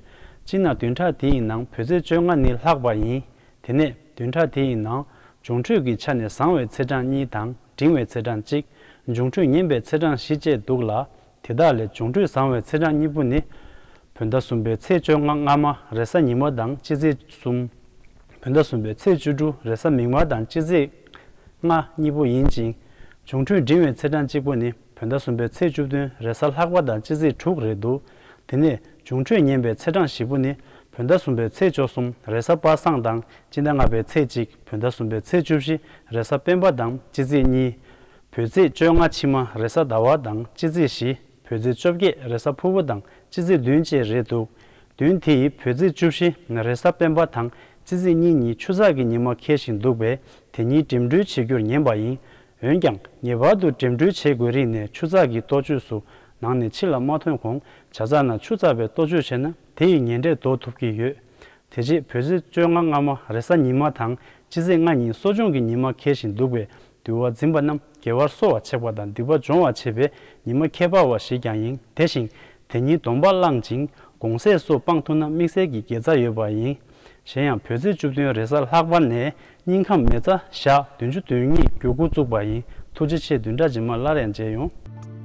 སྤྱིར་ན་བདུན་ཕྲག་དེའི་ནང་བོད་ཚེས་བཅོ་ལྔ་ནི་ལྷག་པ་ཡིན། དེ་ནས་བདུན་ཕྲག་དེའི་ནང་འབྱུང་འཕྲོད་ཀྱི་ཆ་ནས་བཟང་བའི་ཚེས་གྲངས་གཉིས་དང་འབྲིང་བའི་ཚེས་གྲངས་གཅིག། འབྱུང་འཕྲོད་ངན་པའི་ཚེས་གྲངས་བཞི་བཅས་འདུག་ལ། དེ་དག་ལས་འབྱུང་འཕྲོད་བཟང་བའི་ཚེས་གྲངས་གཉིས་པོ་ནི། བོད་ཟླ་གསུམ་པའི་ཚེས་བཅོ་ལྔ་སྔ་མ་རེས་གཟའ་ཉི་མ་དང་སྤྱི་ཚེས་གསུམ། བོད་ཟླ་གསུམ་པའི་ཚེས་བཅུ་དྲུག་རེས་གཟའ་མིག་དམར་དང་སྤྱི་ཚེས་ལྔ་གཉིས་པོ་ཡིན་ཅིང་། འབྱུང་འཕྲོད་འབྲིང་བའི་ཚེས་གྲངས་གཅིག་པོ་ནི་བོད་ཟླ་གསུམ་པའི་ཚེས་བཅུ་བདུན་རེས་གཟའ་ལྷག་པ་དང་སྤྱི་ཚེས་དྲུག་རེད་འདུག། དེ་ནས་འབྱུང་འཕྲོད་ངན་པའི་ཚེས་གྲངས་བཞི་པོ་ནི་བོད་ཟླ་གསུམ་པའི་ཚེས་བཅུ་གསུམ་རེས་གཟའ་པ་སངས་དང་སྤྱི་ཟླ་ལྔ་པའི་ཚེས་གཅིག། བོད་ཟླ་གསུམ་པའི་ཚེས་བཅུ་བཞི་རེས་གཟའ་སྤེན་པ་དང་སྤྱི་ཚེས་གཉིས། བོད་ཚེས་བཅོ་ལྔ་ཕྱི་མ་རེས་གཟའ་ཟླ་བ་དང་སྤྱི་ཚེས་བཞི། བོད་ཚེས་བཅོ་བརྒྱད་རེས་གཟའ་ཕུར་བུ་དང་སྤྱི་ཚེས་བདུན་བཅས་རེད་འདུག། བདུན་དེ་ཡི་བོད་ཚེས་བཅུ་བཞི་རེས་གཟའ་སྤེན་པ་དང་སྤྱི་ཚེས་གཉིས་གཉིས་ཆུ་ཚགས་ཀྱི་ཉི་མ་འཁེལ་བཞིན་འདུག་པས་དེ་གཉིས་འགྲིམ་འགྲུལ་བྱེད་རྒྱུར་ཉན་པ་ཡིན། འོན་ཀྱང་ངེས་པར་དུ་འགྲིམ་འགྲུལ་བྱེད་དགོས་རིགས་ནས་ཆུ་ཚགས་ཀྱི་གཏོ་བཅོས་སུ་ནང་ནས་ཕྱི་ལ་མ་ཐོན་གོང་བྱ་ཚགས་ནང་ཆུ་ཚགས་པའི་གཏོ་བཅོས་བྱས་ན་དེ་ཡི་ངན་འབྲས་ཟློག་ཐུབ་ཀྱི་ཡོད། དེ་རྗེས་བོད་ཚེས་བཅོ་ལྔ་སྔ་མ་རེས་གཟའ་ཉི་མ་དང་སྤྱི་ཚེས་ལྔ་ཉིན་གསོ་སྦྱོང་གི་ཉི་མ་འཁེལ་བཞིན་འདུག་པས་འདུལ་བ་འཛིན་པ་རྣམས་དགེ་བར་གསོ་བར་བྱེད་པ་དང་སྡིག་པ་སྦྱོང་བར་བྱེད་པའི་ཉི་མ་ཁྱད་པར་བ་ཞིག་ཀྱང་ཡིན། དེ་བཞིན་དེ་ཉིན་སྡོམ་པ་བླངས་ཅིང་དགོང་ཟས་སོགས་སྤང་ཐུབ་ན་དམིགས་བསལ་གྱི་དགེ་རྩ་ཡོད་པ་ཡིན། གཞན་ཡང་བོད་ཚེས་བཅུ་བདུན་རེས་གཟའ་ལྷག་པ་ནས་སྙིང་ཁམས་མེ་བཙའ་ཞག་བདུན་ཅུ་དོན་གཉིས་མགྱོགས་འགོ་བཙུགས་པ་ཡིན། ཐུགས་རྗེ་ཆེ། བདུན་ཕྲག་རྗེས་མར་སླར་ཡང་མཇལ་ཡོང་།